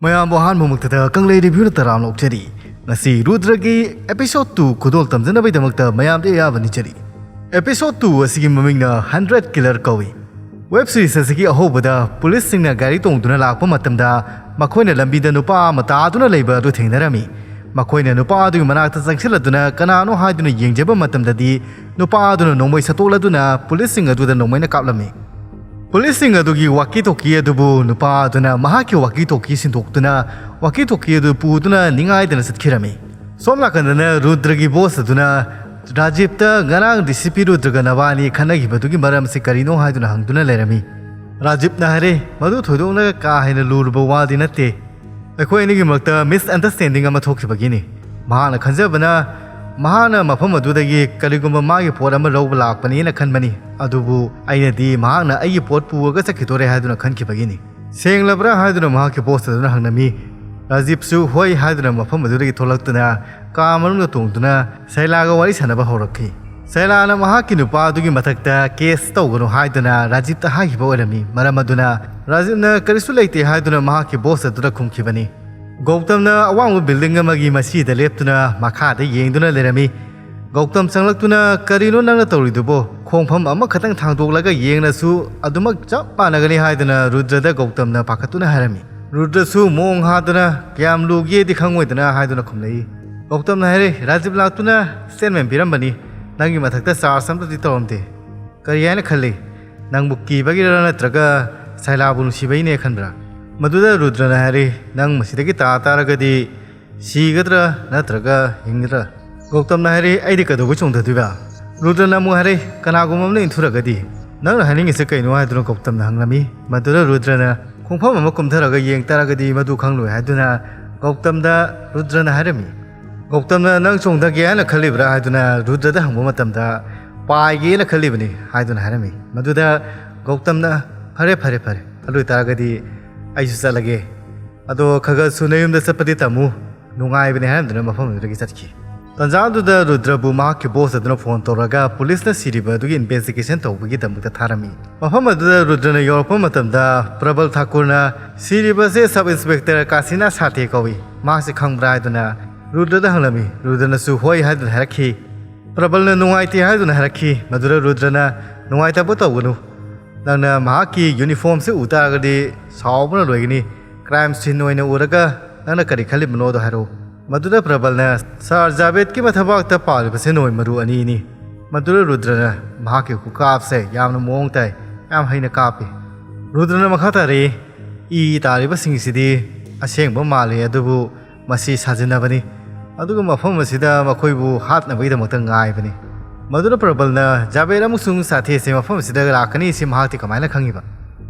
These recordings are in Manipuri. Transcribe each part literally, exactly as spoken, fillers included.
ꯃꯌꯥꯝꯕꯨ ꯑꯍꯥꯟꯕꯃꯛꯇꯗ ꯀꯪꯂꯩ ꯔꯤꯚ꯭ꯌꯨꯅ ꯇꯔꯥꯝꯅ ꯑꯣꯛꯆꯔꯤ꯫ ꯉꯁꯤ ꯔꯨꯗ꯭ꯔꯒꯤ episode two ꯈꯨꯗꯣꯜ ꯇꯝꯖꯅꯕꯒꯤꯗꯃꯛꯇ ꯃꯌꯥꯝꯗ ꯑꯌꯥꯕ ꯅꯤꯖꯔꯤ꯫ Episode two ꯑꯁꯤꯒꯤ ꯃꯃꯤꯡꯅ Hundred Killer ꯀꯧꯏ꯫ Web series ꯑꯁꯤꯒꯤ ꯑꯍꯧꯕꯗ ꯄꯨꯂꯤꯁꯁꯤꯡꯅ ꯒꯥꯔꯤ ꯇꯣꯡꯗꯨꯅ ꯂꯥꯛꯄ ꯃꯇꯝꯗ ꯃꯈꯣꯏꯅ ꯂꯝꯕꯤꯗ ꯅꯨꯄꯥ ꯑꯃ ꯇꯥꯗꯨꯅ ꯂꯩꯕ ꯑꯗꯨ ꯊꯦꯡꯅꯔꯝꯃꯤ꯫ ꯃꯈꯣꯏꯅ ꯅꯨꯄꯥ ꯑꯗꯨꯒꯤ ꯃꯅꯥꯛꯇ ꯆꯪꯁꯤꯜꯂꯗꯨꯅ ꯀꯅꯥꯅꯣ ꯍꯥꯏꯗꯨꯅ ꯌꯦꯡꯖꯕ ꯃꯇꯝꯗꯗꯤ ꯅꯨꯄꯥ ꯑꯗꯨꯅ ꯅꯣꯡꯃꯩ ꯁꯠꯇꯣꯛꯂꯗꯨꯅ ꯄꯨꯂꯤꯁꯁꯤꯡ ꯑꯗꯨꯗ ꯅꯣꯡꯃꯩꯅ ꯀꯥꯞꯂꯝꯃꯤ꯫ ꯄꯨꯂꯤꯁꯁꯤꯡ ꯑꯗꯨꯒꯤ walkie talkie ꯑꯗꯨꯕꯨ ꯅꯨꯄꯥ ꯑꯗꯨꯅ ꯃꯍꯥꯛꯀꯤ walkie talkie ꯁꯤꯟꯗꯣꯛꯇꯨꯅ walkie talkie ꯑꯗꯨ ꯄꯨꯗꯨꯅ ꯅꯤꯡꯉꯥꯏꯗꯅ ꯆꯠꯈꯤꯔꯝꯃꯤ꯫ ꯁꯣꯝ ꯅꯥꯀꯟꯗꯅ ꯔꯨꯗ꯭ꯔꯒꯤ boss ꯑꯗꯨꯅ ꯔꯥꯖꯤꯞꯇ ꯉꯔꯥꯡ DCP ꯔꯨꯗ꯭ꯔꯒ ꯅꯕꯥꯅꯤ ꯈꯠꯅꯈꯤꯕꯗꯨꯒꯤ ꯃꯔꯝꯁꯤ ꯀꯔꯤꯅꯣ ꯍꯥꯏꯗꯨꯅ ꯍꯪꯗꯨꯅ ꯂꯩꯔꯝꯃꯤ꯫ ꯔꯥꯖꯤꯞꯅ ꯍꯥꯏꯔꯦ, "ꯃꯗꯨ ꯊꯣꯏꯗꯣꯛꯅ ꯀꯥ ꯍꯦꯟꯅ ꯂꯨꯔꯨꯕ ꯋꯥꯗꯤ ꯅꯠꯇꯦ꯫ ꯑꯩꯈꯣꯏ ꯑꯅꯤꯒꯤ ꯃꯔꯛꯇ misunderstanding ꯑꯃ ꯊꯣꯛꯈꯤꯕꯒꯤꯅꯤ꯫ ꯃꯍꯥꯛꯅ ꯈꯟꯖꯕꯅ ꯃꯍꯥꯛꯅ ꯃꯐꯝ ꯑꯗꯨꯗꯒꯤ ꯀꯔꯤꯒꯨꯝꯕ ꯃꯥꯒꯤ ꯄꯣꯠ ꯑꯃ ꯂꯧꯕ ꯂꯥꯛꯄꯅꯦꯅ ꯈꯟꯕꯅꯤ, ꯑꯗꯨꯕꯨ ꯑꯩꯅꯗꯤ ꯃꯍꯥꯛꯅ ꯑꯩꯒꯤ ꯄꯣꯠ ꯄꯨꯔꯒ ꯆꯠꯈꯤꯗꯣꯔꯦ ꯍꯥꯏꯗꯨꯅ ꯈꯟꯈꯤꯕꯒꯤꯅꯤ꯫ ꯁꯦꯡꯂꯕ꯭ꯔꯥ?" ꯍꯥꯏꯗꯨꯅ ꯃꯍꯥꯛꯀꯤ boss ꯑꯗꯨꯅ ꯍꯪꯂꯝꯃꯤ꯫ ꯔꯥꯖꯤꯞꯁꯨ "ꯍꯣꯏ" ꯍꯥꯏꯗꯨꯅ ꯃꯐꯝ ꯑꯗꯨꯗꯒꯤ ꯊꯣꯛꯂꯛꯇꯨꯅ ꯀꯥ ꯃꯅꯨꯡꯗ ꯇꯣꯡꯗꯨꯅ ꯁꯩꯂꯥꯒ ꯋꯥꯔꯤ ꯁꯥꯟꯅꯕ ꯍꯧꯔꯛꯈꯤ꯫ ꯁꯩꯂꯥꯅ ꯃꯍꯥꯛꯀꯤ ꯅꯨꯄꯥ ꯑꯗꯨꯒꯤ ꯃꯊꯛꯇ case ꯇꯧꯒꯅꯨ ꯍꯥꯏꯗꯨꯅ ꯔꯥꯖꯤꯞꯇ ꯍꯥꯏꯈꯤꯕ ꯑꯣꯏꯔꯝꯃꯤ꯫ ꯃꯔꯝ ꯑꯗꯨꯅ ꯔꯥꯖꯤꯞꯅ "ꯀꯔꯤꯁꯨ ꯂꯩꯇꯦ" ꯍꯥꯏꯗꯨꯅ ꯃꯍꯥꯛꯀꯤ boss ꯑꯗꯨꯗ ꯈꯨꯝꯈꯤꯕꯅꯤ꯫ ꯒꯧꯇꯝꯅ ꯑꯋꯥꯡꯕ building ꯑꯃꯒꯤ ꯃꯁꯤꯗ ꯂꯦꯞꯇꯨꯅ ꯃꯈꯥꯗ ꯌꯦꯡꯗꯨꯅ ꯂꯩꯔꯝꯃꯤ꯫ ꯒꯧꯇꯝ ꯆꯪꯂꯛꯇꯨꯅ, "ꯀꯔꯤꯅꯣ ꯅꯪꯅ ꯇꯧꯔꯤꯗꯨꯕꯣ? ꯈꯣꯡꯐꯝ ꯑꯃꯈꯛꯇꯪ ꯊꯥꯡꯗꯣꯛꯂꯒ ꯌꯦꯡꯂꯁꯨ ꯑꯗꯨꯃꯛ ꯆꯞ ꯃꯥꯟꯅꯒꯅꯤ" ꯍꯥꯏꯗꯨꯅ ꯔꯨꯗ꯭ꯔꯗ ꯒꯧꯇꯝꯅ ꯄꯥꯈꯠꯇꯨꯅ ꯍꯥꯏꯔꯝꯃꯤ꯫ ꯔꯨꯗ꯭ꯔꯁꯨ ꯃꯣꯡ ꯍꯥꯗꯨꯅ, "ꯀꯌꯥꯝ ꯂꯨꯒꯦꯗꯤ ꯈꯪꯉꯣꯏꯗꯅ" ꯍꯥꯏꯗꯨꯅ ꯈꯨꯝꯂꯛꯏ꯫ ꯒꯧꯇꯝꯅ ꯍꯥꯏꯔꯦ, "ꯔꯥꯖꯤꯞ ꯂꯥꯛꯇꯨꯅ statement ꯄꯤꯔꯝꯕꯅꯤ꯫ ꯅꯪꯒꯤ ꯃꯊꯛꯇ charge ꯑꯝꯇꯗꯤ ꯇꯧꯔꯝꯗꯦ꯫ ꯀꯔꯤ ꯍꯥꯏꯅ ꯈꯜꯂꯤ? ꯅꯪꯕꯨ ꯀꯤꯕꯒꯤꯔ ꯅꯠꯇ꯭ꯔꯒ ꯁꯩꯂꯥꯕꯨ ꯅꯨꯡꯁꯤꯕꯩꯅꯦ ꯈꯟꯕ꯭ꯔꯥ?" ꯃꯗꯨꯗ ꯔꯨꯗ꯭ꯔꯅ ꯍꯥꯏꯔꯤ, "ꯅꯪ ꯃꯁꯤꯗꯒꯤ ꯇꯥ ꯇꯥꯔꯒꯗꯤ ꯁꯤꯒꯗ꯭ꯔꯥ ꯅꯠꯇ꯭ꯔꯒ ꯍꯤꯡꯒꯗ꯭ꯔꯥ?" ꯒꯧꯇꯝꯅ ꯍꯥꯏꯔꯤ, "ꯑꯩꯗꯤ ꯀꯩꯗꯧꯕꯩ ꯆꯣꯡꯊꯗꯣꯏꯕ?" ꯔꯨꯗ꯭ꯔꯅ ꯑꯃꯨꯛ ꯍꯥꯏꯔꯤ, "ꯀꯅꯥꯒꯨꯝꯕ ꯑꯃꯅ ꯏꯟꯊꯨꯔꯒꯗꯤ?" "ꯅꯪꯅ ꯍꯥꯏꯅꯤꯡꯉꯤꯁꯦ ꯀꯩꯅꯣ?" ꯍꯥꯏꯗꯨꯅ ꯒꯧꯇꯝꯅ ꯍꯪꯂꯝꯃꯤ꯫ ꯃꯗꯨꯗ ꯔꯨꯗ꯭ꯔꯅ, "ꯈꯣꯡꯐꯝ ꯑꯃ ꯀꯨꯝꯊꯔꯒ ꯌꯦꯡ ꯇꯥꯔꯒꯗꯤ ꯃꯗꯨ ꯈꯪꯂꯣꯏ" ꯍꯥꯏꯗꯨꯅ ꯒꯧꯇꯝꯗ ꯔꯨꯗ꯭ꯔꯅ ꯍꯥꯏꯔꯝꯃꯤ꯫ ꯒꯧꯇꯝꯅ, "ꯅꯪ ꯆꯣꯡꯊꯒꯦ ꯍꯥꯏꯅ ꯈꯜꯂꯤꯕ꯭ꯔꯥ?" ꯍꯥꯏꯗꯨꯅ ꯔꯨꯗ꯭ꯔꯗ ꯍꯪꯕ ꯃꯇꯝꯗ, "ꯄꯥꯏꯒꯦꯅ ꯈꯜꯂꯤꯕꯅꯤ" ꯍꯥꯏꯗꯨꯅ ꯍꯥꯏꯔꯝꯃꯤ꯫ ꯃꯗꯨꯗ ꯒꯧꯇꯝꯅ, "ꯐꯔꯦ, ꯐꯔꯦ, ꯐꯔꯦ, ꯑꯗꯨ ꯑꯣꯏꯇꯥꯔꯒꯗꯤ ꯑꯩꯁꯨ ꯆꯠꯂꯒꯦ꯫ ꯑꯗꯣ ꯈꯔ ꯈꯔꯁꯨ ꯅꯌꯨꯝꯗ ꯆꯠꯄꯗꯤ ꯇꯝꯃꯨ, ꯅꯨꯡꯉꯥꯏꯕꯅꯦ" ꯍꯥꯏꯔꯝꯗꯨꯅ ꯃꯐꯝ ꯑꯗꯨꯗꯒꯤ ꯆꯠꯈꯤ꯫ ꯇꯥꯟꯖꯥꯗꯨꯗ ꯔꯨꯗ꯭ꯔꯕꯨ ꯃꯍꯥꯛꯀꯤ ꯕꯣꯁ ꯑꯗꯨꯅ ꯐꯣꯟ ꯇꯧꯔꯒ ꯄꯨꯂꯤꯁꯅ ꯁꯤꯔꯤꯕ ꯑꯗꯨꯒꯤ ꯏꯟꯚꯦꯁꯇꯤꯒꯦꯁꯟ ꯇꯧꯕꯒꯤꯗꯃꯛꯇ ꯊꯥꯔꯝꯃꯤ꯫ ꯃꯐꯝ ꯑꯗꯨꯗ ꯔꯨꯗ꯭ꯔꯅ ꯌꯧꯔꯛꯄ ꯃꯇꯝꯗ ꯄ꯭ꯔꯕꯜ ꯊꯥꯀꯨꯔꯅ ꯁꯤꯔꯤꯕꯁꯦ ꯁꯕ ꯏꯟꯁꯄꯦꯛꯇꯔ ꯀꯥꯁꯤꯅꯥ ꯁꯥꯊꯦ ꯀꯧꯏ, ꯃꯍꯥꯛꯁꯦ ꯈꯪꯕ꯭ꯔꯥ ꯍꯥꯏꯗꯨꯅ ꯔꯨꯗ꯭ꯔꯗ ꯍꯪꯂꯝꯃꯤ꯫ ꯔꯨꯗ꯭ꯔꯅꯁꯨ ꯍꯣꯏ ꯍꯥꯏꯗꯨꯅ ꯍꯥꯏꯔꯛꯈꯤ꯫ ꯄ꯭ꯔꯕꯜꯅ ꯅꯨꯡꯉꯥꯏꯇꯦ ꯍꯥꯏꯗꯨꯅ ꯍꯥꯏꯔꯛꯈꯤ꯫ ꯃꯗꯨꯗ ꯔꯨꯗ꯭ꯔꯅ ꯅꯨꯡꯉꯥꯏꯇꯕ ꯇꯧꯒꯅꯨ, ꯅꯪꯅ ꯃꯍꯥꯛꯀꯤ ꯌꯨꯅꯤꯐꯣꯔꯝꯁꯦ ꯎ ꯇꯥꯔꯒꯗꯤ ꯁꯥꯎꯕꯅ ꯂꯣꯏꯒꯅꯤ꯫ ꯀ꯭ꯔꯥꯏꯝ ꯁꯤꯟ ꯑꯣꯏꯅ ꯎꯔꯒ ꯅꯪꯅ ꯀꯔꯤ ꯈꯜꯂꯤꯕꯅꯣꯗꯣ ꯍꯥꯏꯔꯛꯎ꯫ ꯃꯗꯨꯗ ꯄ꯭ꯔꯕꯜꯅ ꯁꯥꯔ ꯖꯥꯕꯦꯗꯀꯤ ꯃꯊꯕꯥꯛꯇ ꯄꯥꯜꯂꯤꯕꯁꯦ ꯅꯣꯏ ꯃꯔꯨ ꯑꯅꯤꯅꯤ꯫ ꯃꯗꯨꯗ ꯔꯨꯗ꯭ꯔꯅ ꯃꯍꯥꯛꯀꯤ ꯈꯨꯀꯥꯞꯁꯦ ꯌꯥꯝꯅ ꯃꯑꯣꯡ ꯇꯥꯏ, ꯌꯥꯝ ꯍꯩꯅ ꯀꯥꯞꯄꯤ꯫ ꯔꯨꯗ꯭ꯔꯅ ꯃꯈꯥ ꯇꯥꯔꯛꯏ, ꯏ ꯇꯥꯔꯤꯕꯁꯤꯡꯁꯤꯗꯤ ꯑꯁꯦꯡꯕ ꯃꯥꯜꯂꯤ, ꯑꯗꯨꯕꯨ ꯃꯁꯤ ꯁꯥꯖꯤꯟꯅꯕꯅꯤ, ꯑꯗꯨꯒ ꯃꯐꯝ ꯑꯁꯤꯗ ꯃꯈꯣꯏꯕꯨ ꯍꯥꯠꯅꯕꯒꯤꯗꯃꯛꯇ ꯉꯥꯏꯕꯅꯤ꯫ ꯃꯗꯨꯅ ꯄ꯭ꯔꯕꯜꯅ ꯖꯥꯕꯦꯔ ꯑꯃꯁꯨꯡ ꯁꯥꯊꯦꯁꯦ ꯃꯐꯝ ꯑꯁꯤꯗ ꯂꯥꯛꯀꯅꯤ ꯁꯤ ꯃꯍꯥꯛꯇꯤ ꯀꯃꯥꯏꯅ ꯈꯪꯉꯤꯕ?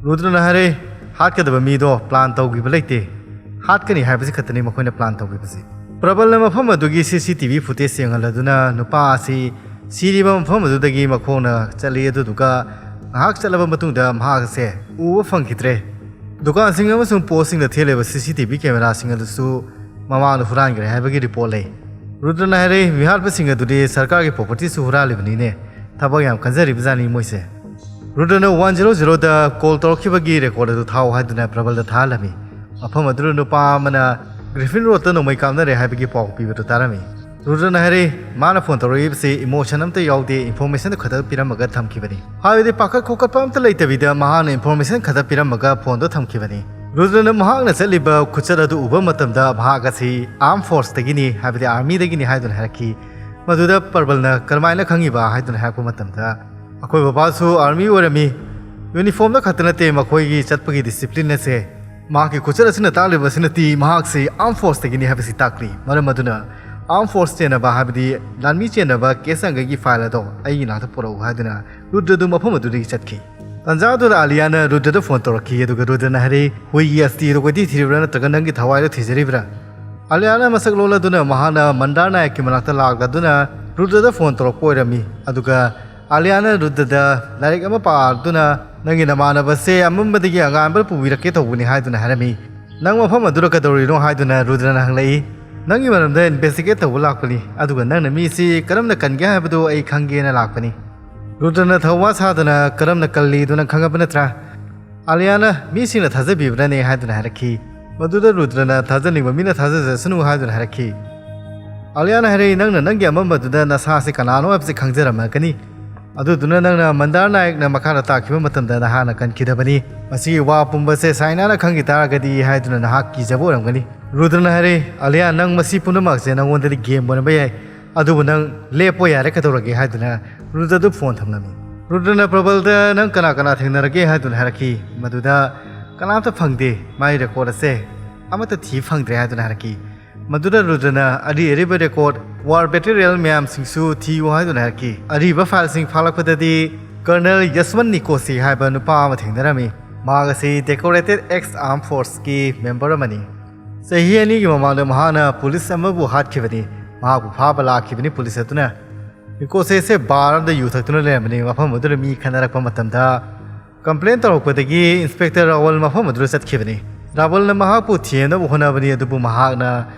ꯔꯨꯗ꯭ꯔꯅ ꯍꯥꯏꯔꯦ, ꯍꯥꯠꯀꯗꯕ ꯃꯤꯗꯣ ꯄ꯭ꯂꯥꯟ ꯇꯧꯈꯤꯕ ꯂꯩꯇꯦ, ꯍꯥꯠꯀꯅꯤ ꯍꯥꯏꯕꯁꯤ ꯈꯛꯇꯅꯤ ꯃꯈꯣꯏꯅ ꯄ꯭ꯂꯥꯟ ꯇꯧꯈꯤꯕꯁꯤ꯫ ꯄ꯭ꯔꯕꯜꯅ ꯃꯐꯝ ꯑꯗꯨꯒꯤ ꯁꯤ ꯁꯤ ꯇꯤ ꯚꯤ ꯐꯨꯇꯦꯖ ꯌꯦꯡꯍꯜꯂꯗꯨꯅ ꯅꯨꯄꯥ ꯑꯁꯤ ꯁꯤꯔꯤꯕ ꯃꯐꯝ ꯑꯗꯨꯗꯒꯤ ꯃꯈꯣꯡꯅ ꯆꯠꯂꯤ, ꯑꯗꯨꯗꯨꯒ ꯉꯥꯏꯍꯥꯛ ꯆꯠꯂꯕ ꯃꯇꯨꯡꯗ ꯃꯍꯥꯛ ꯑꯁꯦ ꯎꯕ ꯐꯪꯈꯤꯗ꯭ꯔꯦ꯫ ꯗꯨꯀꯥꯟꯁꯤꯡ ꯑꯃꯁꯨꯡ ꯄꯣꯁꯁꯤꯡꯗ ꯊꯦꯠꯂꯤꯕ ꯁꯤ ꯁꯤ ꯇꯤ ꯚꯤ ꯀꯦꯃꯦꯔꯥꯁꯤꯡ ꯑꯗꯨꯁꯨ ꯃꯃꯥꯡꯗ ꯍꯨꯔꯥꯟꯈ꯭ꯔꯦ ꯍꯥꯏꯕꯒꯤ ꯔꯤꯄꯣꯔꯠ ꯂꯩ꯫ ꯔꯨꯗ꯭ꯔꯅ ꯍꯥꯏꯔꯛꯏ, ꯃꯤꯍꯥꯠꯄꯁꯤꯡ ꯑꯗꯨꯗꯤ ꯁꯔꯀꯥꯔꯒꯤ ꯄ꯭ꯔꯣꯄꯔꯇꯤꯁꯨ ꯍꯨꯔꯥꯜꯂꯤꯕꯅꯤꯅꯦ, ꯊꯕꯛ ꯌꯥꯝ ꯀꯟꯖꯔꯤꯕꯖꯥꯠꯅꯤ ꯃꯣꯏꯁꯦ꯫ ꯔꯨꯗ꯭ꯔꯅ ꯋꯥꯟ ꯖꯤꯔꯣ ꯖꯤꯔꯣꯗ ꯀꯣꯜ ꯇꯧꯔꯛꯈꯤꯕꯒꯤ ꯔꯦꯀꯣꯔꯠ ꯑꯗꯨ ꯊꯥꯎ ꯍꯥꯏꯗꯨꯅ ꯄ꯭ꯔꯕꯜꯗ ꯊꯥꯍꯜꯂꯝꯃꯤ꯫ ꯃꯐꯝ ꯑꯗꯨꯗ ꯅꯨꯄꯥ ꯑꯃꯅ ꯒ꯭ꯔꯤꯐꯤꯟ ꯔꯣꯗꯇ ꯅꯣꯡꯃꯩ ꯀꯥꯞꯅꯔꯦ ꯍꯥꯏꯕꯒꯤ ꯄꯥꯎ ꯄꯤꯕꯗꯨ ꯇꯥꯔꯝꯃꯤ꯫ ꯔꯨꯗ꯭ꯔꯅ ꯍꯥꯏꯔꯛꯏ, ꯃꯥꯅ ꯐꯣꯟ ꯇꯧꯔꯛꯏꯕꯁꯤ ꯏꯃꯣꯁꯟ ꯑꯝꯇ ꯌꯥꯎꯗꯦ, ꯏꯟꯐꯣꯔꯃꯦꯁꯟ ꯈꯛꯇ ꯄꯤꯔꯝꯃꯒ ꯊꯝꯈꯤꯕꯅꯤ꯫ ꯍꯥꯏꯕꯗꯤ ꯄꯥꯈꯠ ꯈꯣꯀꯠꯄ ꯑꯝꯇ ꯂꯩꯇꯕꯤꯗ ꯃꯍꯥꯛꯅ ꯏꯟꯐꯣꯔꯃꯦꯁꯟ ꯈꯛꯇ ꯄꯤꯔꯝꯃꯒ ꯐꯣꯟꯗꯣ ꯊꯝꯈꯤꯕꯅꯤ꯫ ꯔꯨꯗ꯭ꯔꯅ ꯃꯍꯥꯛꯅ ꯆꯠꯂꯤꯕ ꯈꯨꯆꯠ ꯑꯗꯨ ꯎꯕ ꯃꯇꯝꯗ ꯃꯍꯥꯛ ꯑꯁꯤ ꯑꯥꯔꯝ ꯐꯣꯔꯁꯇꯒꯤꯅꯤ, ꯍꯥꯏꯕꯗꯤ ꯑꯥꯔꯃꯤꯗꯒꯤꯅꯤ ꯍꯥꯏꯗꯨꯅ ꯍꯥꯏꯔꯛꯈꯤ꯫ ꯃꯗꯨꯗ ꯄ꯭ꯔꯕꯜꯅ ꯀꯔꯝꯍꯥꯏꯅ ꯈꯪꯉꯤꯕ ꯍꯥꯏꯗꯨꯅ ꯍꯥꯏꯔꯛꯄ ꯃꯇꯝꯗ, ꯑꯩꯈꯣꯏ ꯕꯕꯥꯁꯨ ꯑꯥꯔꯃꯤ ꯑꯣꯏꯔꯝꯃꯤ, ꯌꯨꯅꯤꯐꯣꯔꯝꯗ ꯈꯛꯇ ꯅꯠꯇꯦ ꯃꯈꯣꯏꯒꯤ ꯆꯠꯄꯒꯤ ꯗꯤꯁꯤꯄ꯭ꯂꯤꯟ ꯑꯁꯦ꯫ ꯃꯍꯥꯛꯀꯤ ꯈꯨꯆꯠ ꯑꯁꯤꯅ ꯇꯥꯛꯂꯤꯕ ꯑꯁꯤꯅꯗꯤ ꯃꯍꯥꯛꯁꯤ ꯑꯥꯔꯝ ꯐꯣꯔꯁꯇꯒꯤꯅꯤ ꯍꯥꯏꯕꯁꯤ ꯇꯥꯛꯂꯤ꯫ ꯃꯔꯝ ꯑꯗꯨꯅ ꯑꯥꯔꯝ ꯐꯣꯔꯁ ꯆꯦꯟꯅꯕ, ꯍꯥꯏꯕꯗꯤ ꯂꯥꯟꯃꯤ ꯆꯦꯟꯅꯕ ꯀꯦꯁ ꯑꯪꯒꯩꯒꯤ ꯐꯥꯏꯜ ꯑꯗꯣ ꯑꯩꯒꯤ ꯅꯥꯛꯇ ꯄꯨꯔꯛꯎ ꯍꯥꯏꯗꯨꯅ ꯔꯨꯗ꯭ꯔꯗꯨ ꯃꯐꯝ ꯑꯗꯨꯗꯒꯤ ꯆꯠꯈꯤ꯫ ꯇꯥꯟꯖꯥ ꯑꯗꯨꯗ ꯑꯥꯂꯤꯌꯥꯅ ꯔꯨꯗ꯭ꯔꯗ ꯐꯣꯟ ꯇꯧꯔꯛꯈꯤ, ꯑꯗꯨꯒ ꯔꯨꯗ꯭ꯔꯅ ꯍꯥꯏꯔꯛꯏ, "ꯍꯨꯏꯒꯤ ꯑꯁꯇꯤ ꯑꯗꯨ ꯀꯣꯏꯊꯤ ꯊꯤꯔꯤꯕ꯭ꯔꯥ ꯅꯠꯇ꯭ꯔꯒ ꯅꯪꯒꯤ ꯊꯋꯥꯏꯗꯣ ꯊꯤꯖꯔꯤꯕ꯭ꯔꯥ?" ꯑꯥꯂꯤꯌꯥꯅ ꯃꯁꯛ ꯂꯣꯜꯂꯗꯨꯅ ꯃꯍꯥꯛꯅ ꯃꯟꯗꯥꯔ ꯅꯥꯌꯛꯀꯤ ꯃꯅꯥꯛꯇ ꯂꯥꯛꯂꯗꯨꯅ ꯔꯨꯗ꯭ꯔꯗ ꯐꯣꯟ ꯇꯧꯔꯛꯄ ꯑꯣꯏꯔꯝꯃꯤ꯫ ꯑꯗꯨꯒ ꯑꯥꯂꯤꯌꯥꯅ ꯔꯨꯗ꯭ꯔꯗ ꯂꯥꯏꯔꯤꯛ ꯑꯃ ꯄꯥꯗꯨꯅ, "ꯅꯪꯒꯤ ꯅꯃꯥꯟꯅꯕꯁꯦ ꯑꯃꯝꯕꯗꯒꯤ ꯑꯉꯥꯟꯕ ꯄꯨꯕꯤꯔꯛꯀꯦ ꯇꯧꯕꯅꯤ" ꯍꯥꯏꯗꯨꯅ ꯍꯥꯏꯔꯝꯃꯤ꯫ "ꯅꯪ ꯃꯐꯝ ꯑꯗꯨꯗ ꯀꯩꯗꯧꯔꯤꯅꯣ?" ꯍꯥꯏꯗꯨꯅ ꯔꯨꯗ꯭ꯔꯅ ꯍꯪꯂꯛꯏ꯫ ꯅꯪꯒꯤ ꯃꯔꯝꯗ ꯏꯟꯚꯦꯁꯇꯤꯒꯦꯠ ꯇꯧꯕ ꯂꯥꯛꯄꯅꯤ, ꯑꯗꯨꯒ ꯅꯪꯅ ꯃꯤꯁꯤ ꯀꯔꯝꯅ ꯀꯟꯒꯦ ꯍꯥꯏꯕꯗꯨ ꯑꯩ ꯈꯪꯒꯦꯅ ꯂꯥꯛꯄꯅꯤ꯫ ꯔꯨꯗ꯭ꯔꯅ ꯊꯧꯋꯥ ꯁꯥꯗꯅ ꯀꯔꯝꯅ ꯀꯜꯂꯤꯗꯨ ꯅꯪ ꯈꯪꯉꯕ ꯅꯠꯇ꯭ꯔꯥ? ꯑꯂꯤꯌꯥꯅ ꯃꯤꯁꯤꯡꯅ ꯊꯥꯖꯕꯤꯕ꯭ꯔꯅꯦ ꯍꯥꯏꯗꯨꯅ ꯍꯥꯏꯔꯛꯈꯤ꯫ ꯃꯗꯨꯗ ꯔꯨꯗ꯭ꯔꯅ ꯊꯥꯖꯅꯤꯡꯕ ꯃꯤꯅ ꯊꯥꯖꯖꯁꯅꯨ ꯍꯥꯏꯗꯨꯅ ꯍꯥꯏꯔꯛꯈꯤ꯫ ꯑꯂꯤꯌꯥꯅ ꯍꯥꯏꯔꯛꯏ, ꯅꯪꯅ ꯅꯪꯒꯤ ꯑꯃꯝꯕꯗꯨꯗ ꯅꯁꯥꯁꯤ ꯀꯅꯥꯅꯣ ꯍꯥꯏꯕꯁꯤ ꯈꯪꯖꯔꯝꯃꯒꯅꯤ꯫ ꯑꯗꯨꯗꯨꯅ ꯅꯪꯅ ꯃꯟꯗꯥꯔ ꯅꯥꯌꯛꯅ ꯃꯈꯥꯗ ꯇꯥꯈꯤꯕ ꯃꯇꯝꯗ ꯅꯍꯥꯛꯅ ꯀꯟꯈꯤꯗꯕꯅꯤ꯫ ꯃꯁꯤꯒꯤ ꯋꯥ ꯄꯨꯝꯕꯁꯦ ꯁꯥꯏꯅꯥꯅ ꯈꯪꯈꯤ ꯇꯥꯔꯒꯗꯤ ꯍꯥꯏꯗꯨꯅ ꯅꯍꯥꯛ ꯀꯤꯖꯕ ꯑꯣꯏꯔꯝꯒꯅꯤ꯫ ꯔꯨꯗ꯭ꯔꯅ ꯍꯥꯏꯔꯛꯏ, ꯑꯂꯤꯌꯥ, ꯅꯪ ꯃꯁꯤ ꯄꯨꯝꯅꯃꯛꯁꯦ ꯅꯪꯉꯣꯟꯗꯗꯤ ꯒꯦꯝ ꯑꯣꯏꯔꯝꯕ ꯌꯥꯏ, ꯑꯗꯨꯕꯨ ꯅꯪ ꯂꯦꯞꯄꯣ ꯌꯥꯔꯦ ꯀꯩꯗꯧꯔꯒꯦ ꯍꯥꯏꯗꯨꯅ ꯔꯨꯗ꯭ꯔꯗꯨ ꯐꯣꯟ ꯊꯝꯂꯝꯃꯤ꯫ ꯔꯨꯗ꯭ꯔꯅ ꯄ꯭ꯔꯕꯜꯗ ꯅꯪ ꯀꯅꯥ ꯀꯅꯥ ꯊꯦꯡꯅꯔꯒꯦ ꯍꯥꯏꯗꯨꯅ ꯍꯥꯏꯔꯛꯈꯤ꯫ ꯃꯗꯨꯗ ꯀꯅꯥꯝꯇ ꯐꯪꯗꯦ, ꯃꯥꯒꯤ ꯔꯦꯀꯣꯔꯠ ꯑꯁꯦ ꯑꯃꯠꯇ ꯊꯤ ꯐꯪꯗ꯭ꯔꯦ ꯍꯥꯏꯗꯨꯅ ꯍꯥꯏꯔꯛꯈꯤ꯫ ꯃꯗꯨꯗ ꯔꯨꯗ꯭ꯔꯅ ꯑꯔꯤ ꯑꯔꯤꯕ ꯔꯦꯀꯣꯔꯠ, ꯋꯥꯔ ꯃꯦꯇꯤꯔꯤꯌꯦꯜ ꯃꯌꯥꯝꯁꯤꯡꯁꯨ ꯊꯤꯌꯨ ꯍꯥꯏꯗꯨꯅ ꯍꯥꯏꯔꯛꯈꯤ꯫ ꯑꯔꯤꯕ ꯐꯥꯏꯜꯁꯤꯡ ꯐꯥꯂꯛꯄꯗꯗꯤ ꯀꯔꯅꯦꯜ ꯌꯁꯋꯟ ꯅꯤꯀꯣꯁꯤ ꯍꯥꯏꯕ ꯅꯨꯄꯥ ꯑꯃ ꯊꯦꯡꯅꯔꯝꯃꯤ꯫ ꯃꯍꯥꯛ ꯑꯁꯤ ꯗꯦꯀꯣꯔꯦꯇꯦꯠ ꯑꯦꯛꯁ ꯑꯥꯔꯝ ꯐꯣꯔꯁꯀꯤ ꯃꯦꯝꯕꯔ ꯑꯃꯅꯤ꯫ ꯆꯍꯤ ꯑꯅꯤꯒꯤ ꯃꯃꯥꯡꯗ ꯃꯍꯥꯛꯅ ꯄꯨꯂꯤꯁ ꯑꯃꯕꯨ ꯍꯥꯠꯈꯤꯕꯅꯤ꯫ ꯃꯍꯥꯛꯄꯨ ꯐꯥꯕ ꯂꯥꯛꯈꯤꯕꯅꯤ ꯄꯨꯂꯤꯁ ꯑꯗꯨꯅ꯫ ꯅꯤꯀꯣꯁꯦꯁꯦ ꯕꯥꯔ ꯑꯃꯗ ꯌꯨ ꯊꯛꯇꯨꯅ ꯂꯩꯔꯝꯕꯅꯤ꯫ ꯃꯐꯝ ꯑꯗꯨꯗ ꯃꯤ ꯈꯠꯅꯔꯛꯄ ꯃꯇꯝꯗ ꯀꯝꯄ꯭ꯂꯦꯟ ꯇꯧꯔꯛꯄꯗꯒꯤ ꯏꯟꯁꯄꯦꯛꯇꯔ ꯔꯥꯋꯜ ꯃꯐꯝ ꯑꯗꯨꯗ ꯆꯠꯈꯤꯕꯅꯤ꯫ ꯔꯥꯋꯜꯅ ꯃꯍꯥꯛꯄꯨ ꯊꯤꯅꯕ ꯍꯣꯠꯅꯕꯅꯤ, ꯑꯗꯨꯕꯨ ꯃꯍꯥꯛꯅ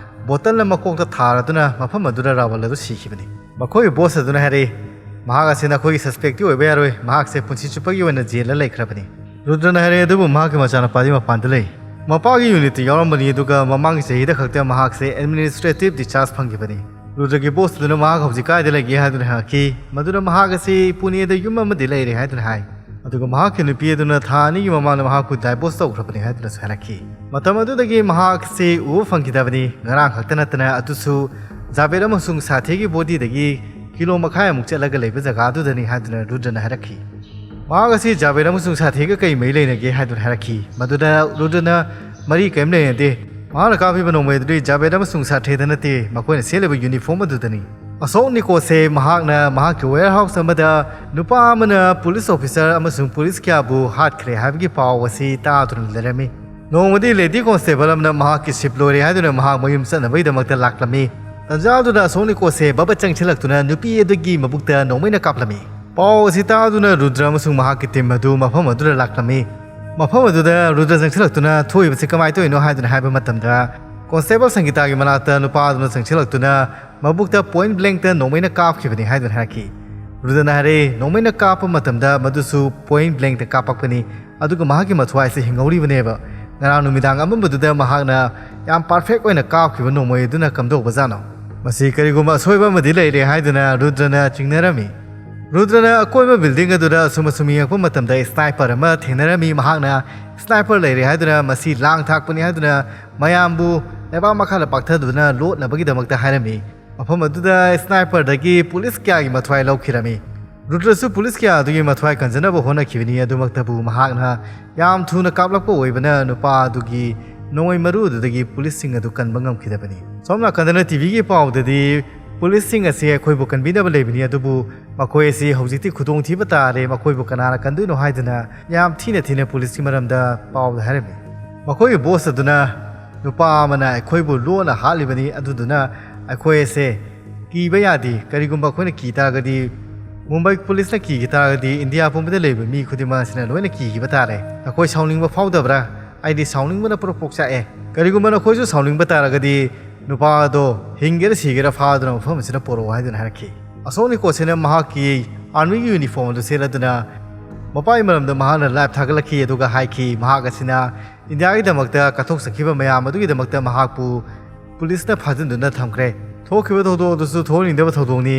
ꯕꯣꯇꯜꯅ ꯃꯀꯣꯛꯇ ꯊꯥꯔꯗꯨꯅ ꯃꯐꯝ ꯑꯗꯨꯗ ꯔꯥꯋꯜ ꯑꯗꯨ ꯁꯤꯈꯤꯕꯅꯤ꯫ ꯃꯈꯣꯏꯒꯤ ꯕꯣꯁ ꯑꯗꯨꯅ ꯍꯥꯏꯔꯛꯏ, ꯃꯍꯥꯛ ꯑꯁꯤ ꯅꯈꯣꯏꯒꯤ ꯁꯁꯄꯦꯛꯇꯤ ꯑꯣꯏꯕ ꯌꯥꯔꯣꯏ, ꯃꯍꯥꯛꯁꯦ ꯄꯨꯟꯁꯤ ꯆꯨꯞꯄꯒꯤ ꯑꯣꯏꯅ ꯖꯦꯜꯗ ꯂꯩꯈ꯭ꯔꯕꯅꯤ꯫ ꯔꯨꯗ꯭ꯔꯅ ꯍꯥꯏꯔꯛꯏ, ꯑꯗꯨꯕꯨ ꯃꯍꯥꯛꯀꯤ ꯃꯆꯥꯅꯨꯄꯥꯗꯤ ꯃꯄꯥꯟꯗ ꯂꯩ꯫ ꯃꯄꯥꯒꯤ ꯌꯨꯅꯤꯠꯇ ꯌꯥꯎꯔꯝꯕꯅꯤ, ꯑꯗꯨꯒ ꯃꯃꯥꯡꯒꯤ ꯆꯍꯤꯗ ꯈꯛꯇ ꯃꯍꯥꯛꯁꯦ ꯑꯦꯗꯃꯤꯅꯤꯁꯇ꯭ꯔꯦꯇꯤꯚ ꯗꯤꯁꯆꯥꯔꯖ ꯐꯪꯈꯤꯕꯅꯤ꯫ ꯔꯨꯗ꯭ꯔꯒꯤ ꯕꯣꯁ ꯑꯗꯨꯅ ꯃꯍꯥꯛ ꯍꯧꯖꯤꯛ ꯀꯥꯏꯗ ꯂꯩꯒꯦ ꯍꯥꯏꯗꯨꯅ ꯍꯪꯉꯛꯈꯤ꯫ ꯃꯗꯨꯗ ꯃꯍꯥꯛ ꯑꯁꯤ ꯄꯨꯅꯦꯗ ꯌꯨꯝ ꯑꯃꯗꯤ ꯂꯩꯔꯦ ꯍꯥꯏꯗꯨꯅ ꯍꯥꯏ꯫ ꯑꯗꯨꯒ ꯃꯍꯥꯛꯀꯤ ꯅꯨꯄꯤ ꯑꯗꯨꯅ ꯊꯥ ꯑꯅꯤꯒꯤ ꯃꯃꯥꯡꯗ ꯃꯍꯥꯛꯄꯨ ꯗꯥꯏꯚꯣꯔꯁ ꯇꯧꯈ꯭ꯔꯕꯅꯤ ꯍꯥꯏꯗꯨꯅꯁꯨ ꯍꯥꯏꯔꯛꯈꯤ꯫ ꯃꯇꯝ ꯑꯗꯨꯗꯒꯤ ꯃꯍꯥꯛꯁꯤ ꯎꯕ ꯐꯪꯈꯤꯗꯕꯅꯤ꯫ ꯉꯔꯥꯡ ꯈꯛꯇ ꯅꯠꯇꯅ ꯑꯗꯨꯁꯨ ꯖꯥꯕꯦꯗ ꯑꯃꯁꯨꯡ ꯁꯥꯊꯦꯒꯤ ꯕꯣꯗꯤꯗꯒꯤ ꯀꯤꯂꯣ ꯃꯈꯥꯏꯃꯨꯛ ꯆꯠꯂꯒ ꯂꯩꯕ ꯖꯒꯥ ꯑꯗꯨꯗꯅꯤ ꯍꯥꯏꯗꯨꯅ ꯔꯨꯗ꯭ꯔꯅ ꯍꯥꯏꯔꯛꯈꯤ꯫ ꯃꯍꯥꯛ ꯑꯁꯤ ꯖꯥꯕꯦꯗ ꯑꯃꯁꯨꯡ ꯁꯥꯊꯦꯒ ꯀꯩ ꯃꯔꯤ ꯂꯩꯅꯒꯦ ꯍꯥꯏꯗꯨꯅ ꯍꯥꯏꯔꯛꯈꯤ꯫ ꯃꯗꯨꯗ ꯔꯨꯗ꯭ꯔꯅ ꯃꯔꯤ ꯀꯔꯤꯝ ꯂꯩꯅꯗꯦ꯫ ꯃꯍꯥꯛꯅ ꯀꯥꯞꯄꯤꯕ ꯅꯣꯡꯃꯩ ꯑꯗꯨꯗꯤ ꯖꯥꯕꯦꯗ ꯑꯃꯁꯨꯡ ꯁꯥꯊꯦꯗ ꯅꯠꯇꯦ, ꯃꯈꯣꯏꯅ ꯁꯦꯠꯂꯤꯕ ꯌꯨꯅꯤꯐꯣꯔꯝ ꯑꯗꯨꯗꯅꯤ꯫ ꯑꯁꯣꯛ ꯅꯤꯀꯣꯁꯦ ꯃꯍꯥꯛꯅ ꯃꯍꯥꯛꯀꯤ ꯋꯦꯌꯔ ꯍꯥꯎꯁ ꯑꯃꯗ ꯅꯨꯄꯥ ꯑꯃꯅ ꯄꯨꯂꯤꯁ ꯑꯣꯐꯤꯁꯔ ꯑꯃꯁꯨꯡ ꯄꯨꯂꯤꯁ ꯀꯌꯥꯕꯨ ꯍꯥꯠꯈ꯭ꯔꯦ ꯍꯥꯏꯕꯒꯤ ꯄꯥꯎ ꯑꯁꯤ ꯇꯥꯗꯨꯅ ꯂꯩꯔꯝꯃꯤ꯫ ꯅꯣꯡꯃꯗꯤ ꯂꯦꯗꯤ ꯀꯣꯟꯁꯇꯦꯕꯜ ꯑꯃꯅ ꯃꯍꯥꯛꯀꯤ ꯁꯤꯞ ꯂꯣꯏꯔꯦ ꯍꯥꯏꯗꯨꯅ ꯃꯍꯥꯛ ꯃꯌꯨꯝ ꯆꯠꯅꯕꯒꯤꯗꯃꯛꯇ ꯂꯥꯛꯂꯝꯃꯤ꯫ ꯇꯟꯖꯥ ꯑꯗꯨꯗ ꯑꯁꯣꯛ ꯅꯤꯀꯣꯁꯦ ꯕꯕ ꯆꯪꯁꯤꯜꯂꯛꯇꯨꯅ ꯅꯨꯄꯤ ꯑꯗꯨꯒꯤ ꯃꯕꯨꯛꯇ ꯅꯣꯡꯃꯩꯅ ꯀꯥꯞꯂꯝꯃꯤ꯫ ꯄꯥꯎ ꯑꯁꯤ ꯇꯥꯗꯨꯅ ꯔꯨꯗ꯭ꯔ ꯑꯃꯁꯨꯡ ꯃꯍꯥꯛꯀꯤ ꯇꯤꯝ ꯑꯗꯨ ꯃꯐꯝ ꯑꯗꯨꯗ ꯂꯥꯛꯂꯝꯃꯤ꯫ ꯃꯐꯝ ꯑꯗꯨꯗ ꯔꯨꯗ꯭ꯔ ꯆꯪꯁꯤꯜꯂꯛꯇꯨꯅ ꯊꯣꯛꯏꯕꯁꯤ ꯀꯃꯥꯏꯅ ꯇꯧꯔꯤꯅꯣ ꯍꯥꯏꯗꯨꯅ ꯍꯥꯏꯕ ꯃꯇꯝꯗ, ꯀꯣꯟꯁꯇꯦꯕꯜ ꯁꯪꯒꯤꯇꯥꯒꯤ ꯃꯅꯥꯛꯇ ꯅꯨꯄꯥ ꯑꯗꯨꯅ ꯆꯪꯁꯤꯜꯂꯛꯇꯨꯅ ꯃꯕꯨꯛꯇ ꯄꯣꯏꯟ ꯕ꯭ꯂꯦꯡꯇ ꯅꯣꯡꯃꯩꯅ ꯀꯥꯞꯈꯤꯕꯅꯤ ꯍꯥꯏꯗꯨꯅ ꯍꯥꯏꯔꯛꯈꯤ꯫ ꯔꯨꯗ꯭ꯔꯅ ꯍꯥꯏꯔꯛꯏ, ꯅꯣꯡꯃꯩꯅ ꯀꯥꯞꯄ ꯃꯇꯝꯗ ꯃꯗꯨꯁꯨ ꯄꯣꯏꯟ ꯕ꯭ꯂꯦꯡꯇ ꯀꯥꯞꯄꯛꯄꯅꯤ, ꯑꯗꯨꯒ ꯃꯍꯥꯛꯀꯤ ꯃꯊ꯭ꯋꯥꯏꯁꯤ ꯍꯤꯡꯍꯧꯔꯤꯕꯅꯦꯕ꯫ ꯉꯔꯥꯡ ꯅꯨꯃꯤꯗꯥꯡ ꯑꯃꯝꯕꯗꯨꯗ ꯃꯍꯥꯛꯅ ꯌꯥꯝ ꯄꯔꯐꯦꯛ ꯑꯣꯏꯅ ꯀꯥꯞꯈꯤꯕ ꯅꯣꯡꯃꯩ ꯑꯗꯨꯅ ꯀꯝꯗꯧꯕꯖꯥꯠꯅꯣ? ꯃꯁꯤ ꯀꯔꯤꯒꯨꯝꯕ ꯑꯁꯣꯏꯕ ꯑꯃꯗꯤ ꯂꯩꯔꯦ ꯍꯥꯏꯗꯨꯅ ꯔꯨꯗ꯭ꯔꯅ ꯆꯤꯡꯅꯔꯝꯃꯤ꯫ ꯔꯨꯗ꯭ꯔꯅ ꯑꯀꯣꯏꯕ ꯕꯤꯜꯗꯤꯡ ꯑꯗꯨꯗ ꯑꯁꯨꯝ ꯑꯁꯨꯝ ꯌꯦꯡꯉꯛꯄ ꯃꯇꯝꯗ ꯁ꯭ꯅꯥꯏꯄꯔ ꯑꯃ ꯊꯦꯡꯅꯔꯝꯃꯤ꯫ ꯃꯍꯥꯛꯅ ꯁ꯭ꯅꯥꯏꯄꯔ ꯂꯩꯔꯦ ꯍꯥꯏꯗꯨꯅ ꯃꯁꯤ ꯂꯥꯡ ꯊꯥꯛꯄꯅꯤ ꯍꯥꯏꯗꯨꯅ ꯃꯌꯥꯝꯕꯨ ꯂꯩꯕꯥꯛ ꯃꯈꯥꯗ ꯄꯥꯛꯊꯗꯨꯅ ꯂꯣꯠꯅꯕꯒꯤꯗꯃꯛꯇ ꯍꯥꯏꯔꯝꯃꯤ꯫ ꯃꯐꯝ ꯑꯗꯨꯗ ꯁ꯭ꯅꯥꯏꯄꯔꯗꯒꯤ ꯄꯨꯂꯤꯁ ꯀꯌꯥꯒꯤ ꯃꯊ꯭ꯋꯥꯏ ꯂꯧꯈꯤꯔꯝꯃꯤ꯫ ꯔꯨꯗ꯭ꯔꯁꯨ ꯄꯨꯂꯤꯁ ꯀꯌꯥ ꯑꯗꯨꯒꯤ ꯃꯊ꯭ꯋꯥꯏ ꯀꯟꯖꯅꯕ ꯍꯣꯠꯅꯈꯤꯕꯅꯤ, ꯑꯗꯨꯃꯛꯇꯕꯨ ꯃꯍꯥꯛꯅ ꯌꯥꯝ ꯊꯨꯅ ꯀꯥꯞꯂꯛꯄ ꯑꯣꯏꯕꯅ ꯅꯨꯄꯥ ꯑꯗꯨꯒꯤ ꯅꯣꯡꯃꯩ ꯃꯔꯨ ꯑꯗꯨꯗꯒꯤ ꯄꯨꯂꯤꯁꯁꯤꯡ ꯑꯗꯨ ꯀꯟꯕ ꯉꯝꯈꯤꯗꯕꯅꯤ꯫ ꯁꯣꯝ ꯅꯥꯀꯟꯗꯅ ꯇꯤꯚꯤꯒꯤ ꯄꯥꯎꯗꯗꯤ ꯄꯨꯂꯤꯁꯁꯤꯡ ꯑꯁꯤ ꯑꯩꯈꯣꯏꯕꯨ ꯀꯟꯕꯤꯅꯕ ꯂꯩꯕꯅꯤ, ꯑꯗꯨꯕꯨ ꯃꯈꯣꯏ ꯑꯁꯤ ꯍꯧꯖꯤꯛꯇꯤ ꯈꯨꯗꯣꯡꯊꯤꯕ ꯇꯥꯔꯦ, ꯃꯈꯣꯏꯕꯨ ꯀꯅꯥꯅ ꯀꯟꯗꯣꯏꯅꯣ ꯍꯥꯏꯗꯨꯅ ꯌꯥꯝ ꯊꯤꯅ ꯊꯤꯅ ꯄꯨꯂꯤꯁꯀꯤ ꯃꯔꯝꯗ ꯄꯥꯎꯗ ꯍꯥꯏꯔꯝꯃꯤ꯫ ꯃꯈꯣꯏꯒꯤ ꯕꯣꯁ ꯑꯗꯨꯅ ꯅꯨꯄꯥ ꯑꯃꯅ ꯑꯩꯈꯣꯏꯕꯨ ꯂꯣꯟꯅ ꯍꯥꯠꯂꯤꯕꯅꯤ, ꯑꯗꯨꯗꯨꯅ ꯑꯩꯈꯣꯏ ꯑꯁꯦ ꯀꯤꯕ ꯌꯥꯗꯦ꯫ ꯀꯔꯤꯒꯨꯝꯕ ꯑꯩꯈꯣꯏꯅ ꯀꯤ ꯇꯥꯔꯒꯗꯤ, ꯃꯨꯝꯕꯥꯏ ꯄꯨꯂꯤꯁꯅ ꯀꯤꯈꯤ ꯇꯥꯔꯒꯗꯤ ꯏꯟꯗꯤꯌꯥ ꯄꯨꯝꯕꯗ ꯂꯩꯕ ꯃꯤ ꯈꯨꯗꯤꯡꯃꯛ ꯑꯁꯤꯅ ꯂꯣꯏꯅ ꯀꯤꯈꯤꯕ ꯇꯥꯔꯦ꯫ ꯅꯈꯣꯏ ꯁꯥꯎꯅꯤꯡꯕ ꯐꯥꯎꯗꯕ꯭ꯔꯥ? ꯑꯩꯗꯤ ꯁꯥꯎꯅꯤꯡꯕꯅ ꯄ꯭ꯔꯣꯛ ꯄ꯭ꯔꯣꯛ ꯆꯥꯛꯑꯦ꯫ ꯀꯔꯤꯒꯨꯝꯕ ꯅꯈꯣꯏꯁꯨ ꯁꯥꯎꯅꯤꯡꯕ ꯇꯥꯔꯒꯗꯤ ꯅꯨꯄꯥ ꯑꯗꯣ ꯍꯤꯡꯒꯦꯔꯥ ꯁꯤꯒꯦꯔꯥ ꯐꯥꯗꯨꯅ ꯃꯐꯝ ꯑꯁꯤꯗ ꯄꯨꯔꯛꯑꯣ ꯍꯥꯏꯗꯨꯅ ꯍꯥꯏꯔꯛꯈꯤ꯫ ꯑꯁꯣꯛ ꯅꯤꯀꯣꯁꯤꯅ ꯃꯍꯥꯛꯀꯤ ꯑꯥꯔꯃꯤꯒꯤ ꯌꯨꯅꯤꯐꯣꯔꯝ ꯑꯗꯨ ꯁꯦꯠꯂꯗꯨꯅ ꯃꯄꯥꯒꯤ ꯃꯔꯝꯗ ꯃꯍꯥꯛꯅ ꯂꯥꯏꯚ ꯊꯥꯒꯠꯂꯛꯈꯤ, ꯑꯗꯨꯒ ꯍꯥꯏꯈꯤ ꯃꯍꯥꯛ ꯑꯁꯤꯅ ꯏꯟꯗꯤꯌꯥꯒꯤꯗꯃꯛꯇ ꯀꯠꯊꯣꯛꯆꯈꯤꯕ ꯃꯌꯥꯝ ꯑꯗꯨꯒꯤꯗꯃꯛꯇ ꯃꯍꯥꯛꯄꯨ ꯄꯨꯂꯤꯁꯅ ꯐꯥꯖꯤꯟꯗꯨꯅ ꯊꯝꯈ꯭ꯔꯦ꯫ ꯊꯣꯛꯈꯤꯕ ꯊꯧꯗꯣꯛ ꯑꯗꯨꯁꯨ ꯊꯣꯛꯍꯟꯅꯤꯡꯗꯕ ꯊꯧꯗꯣꯛꯅꯤ꯫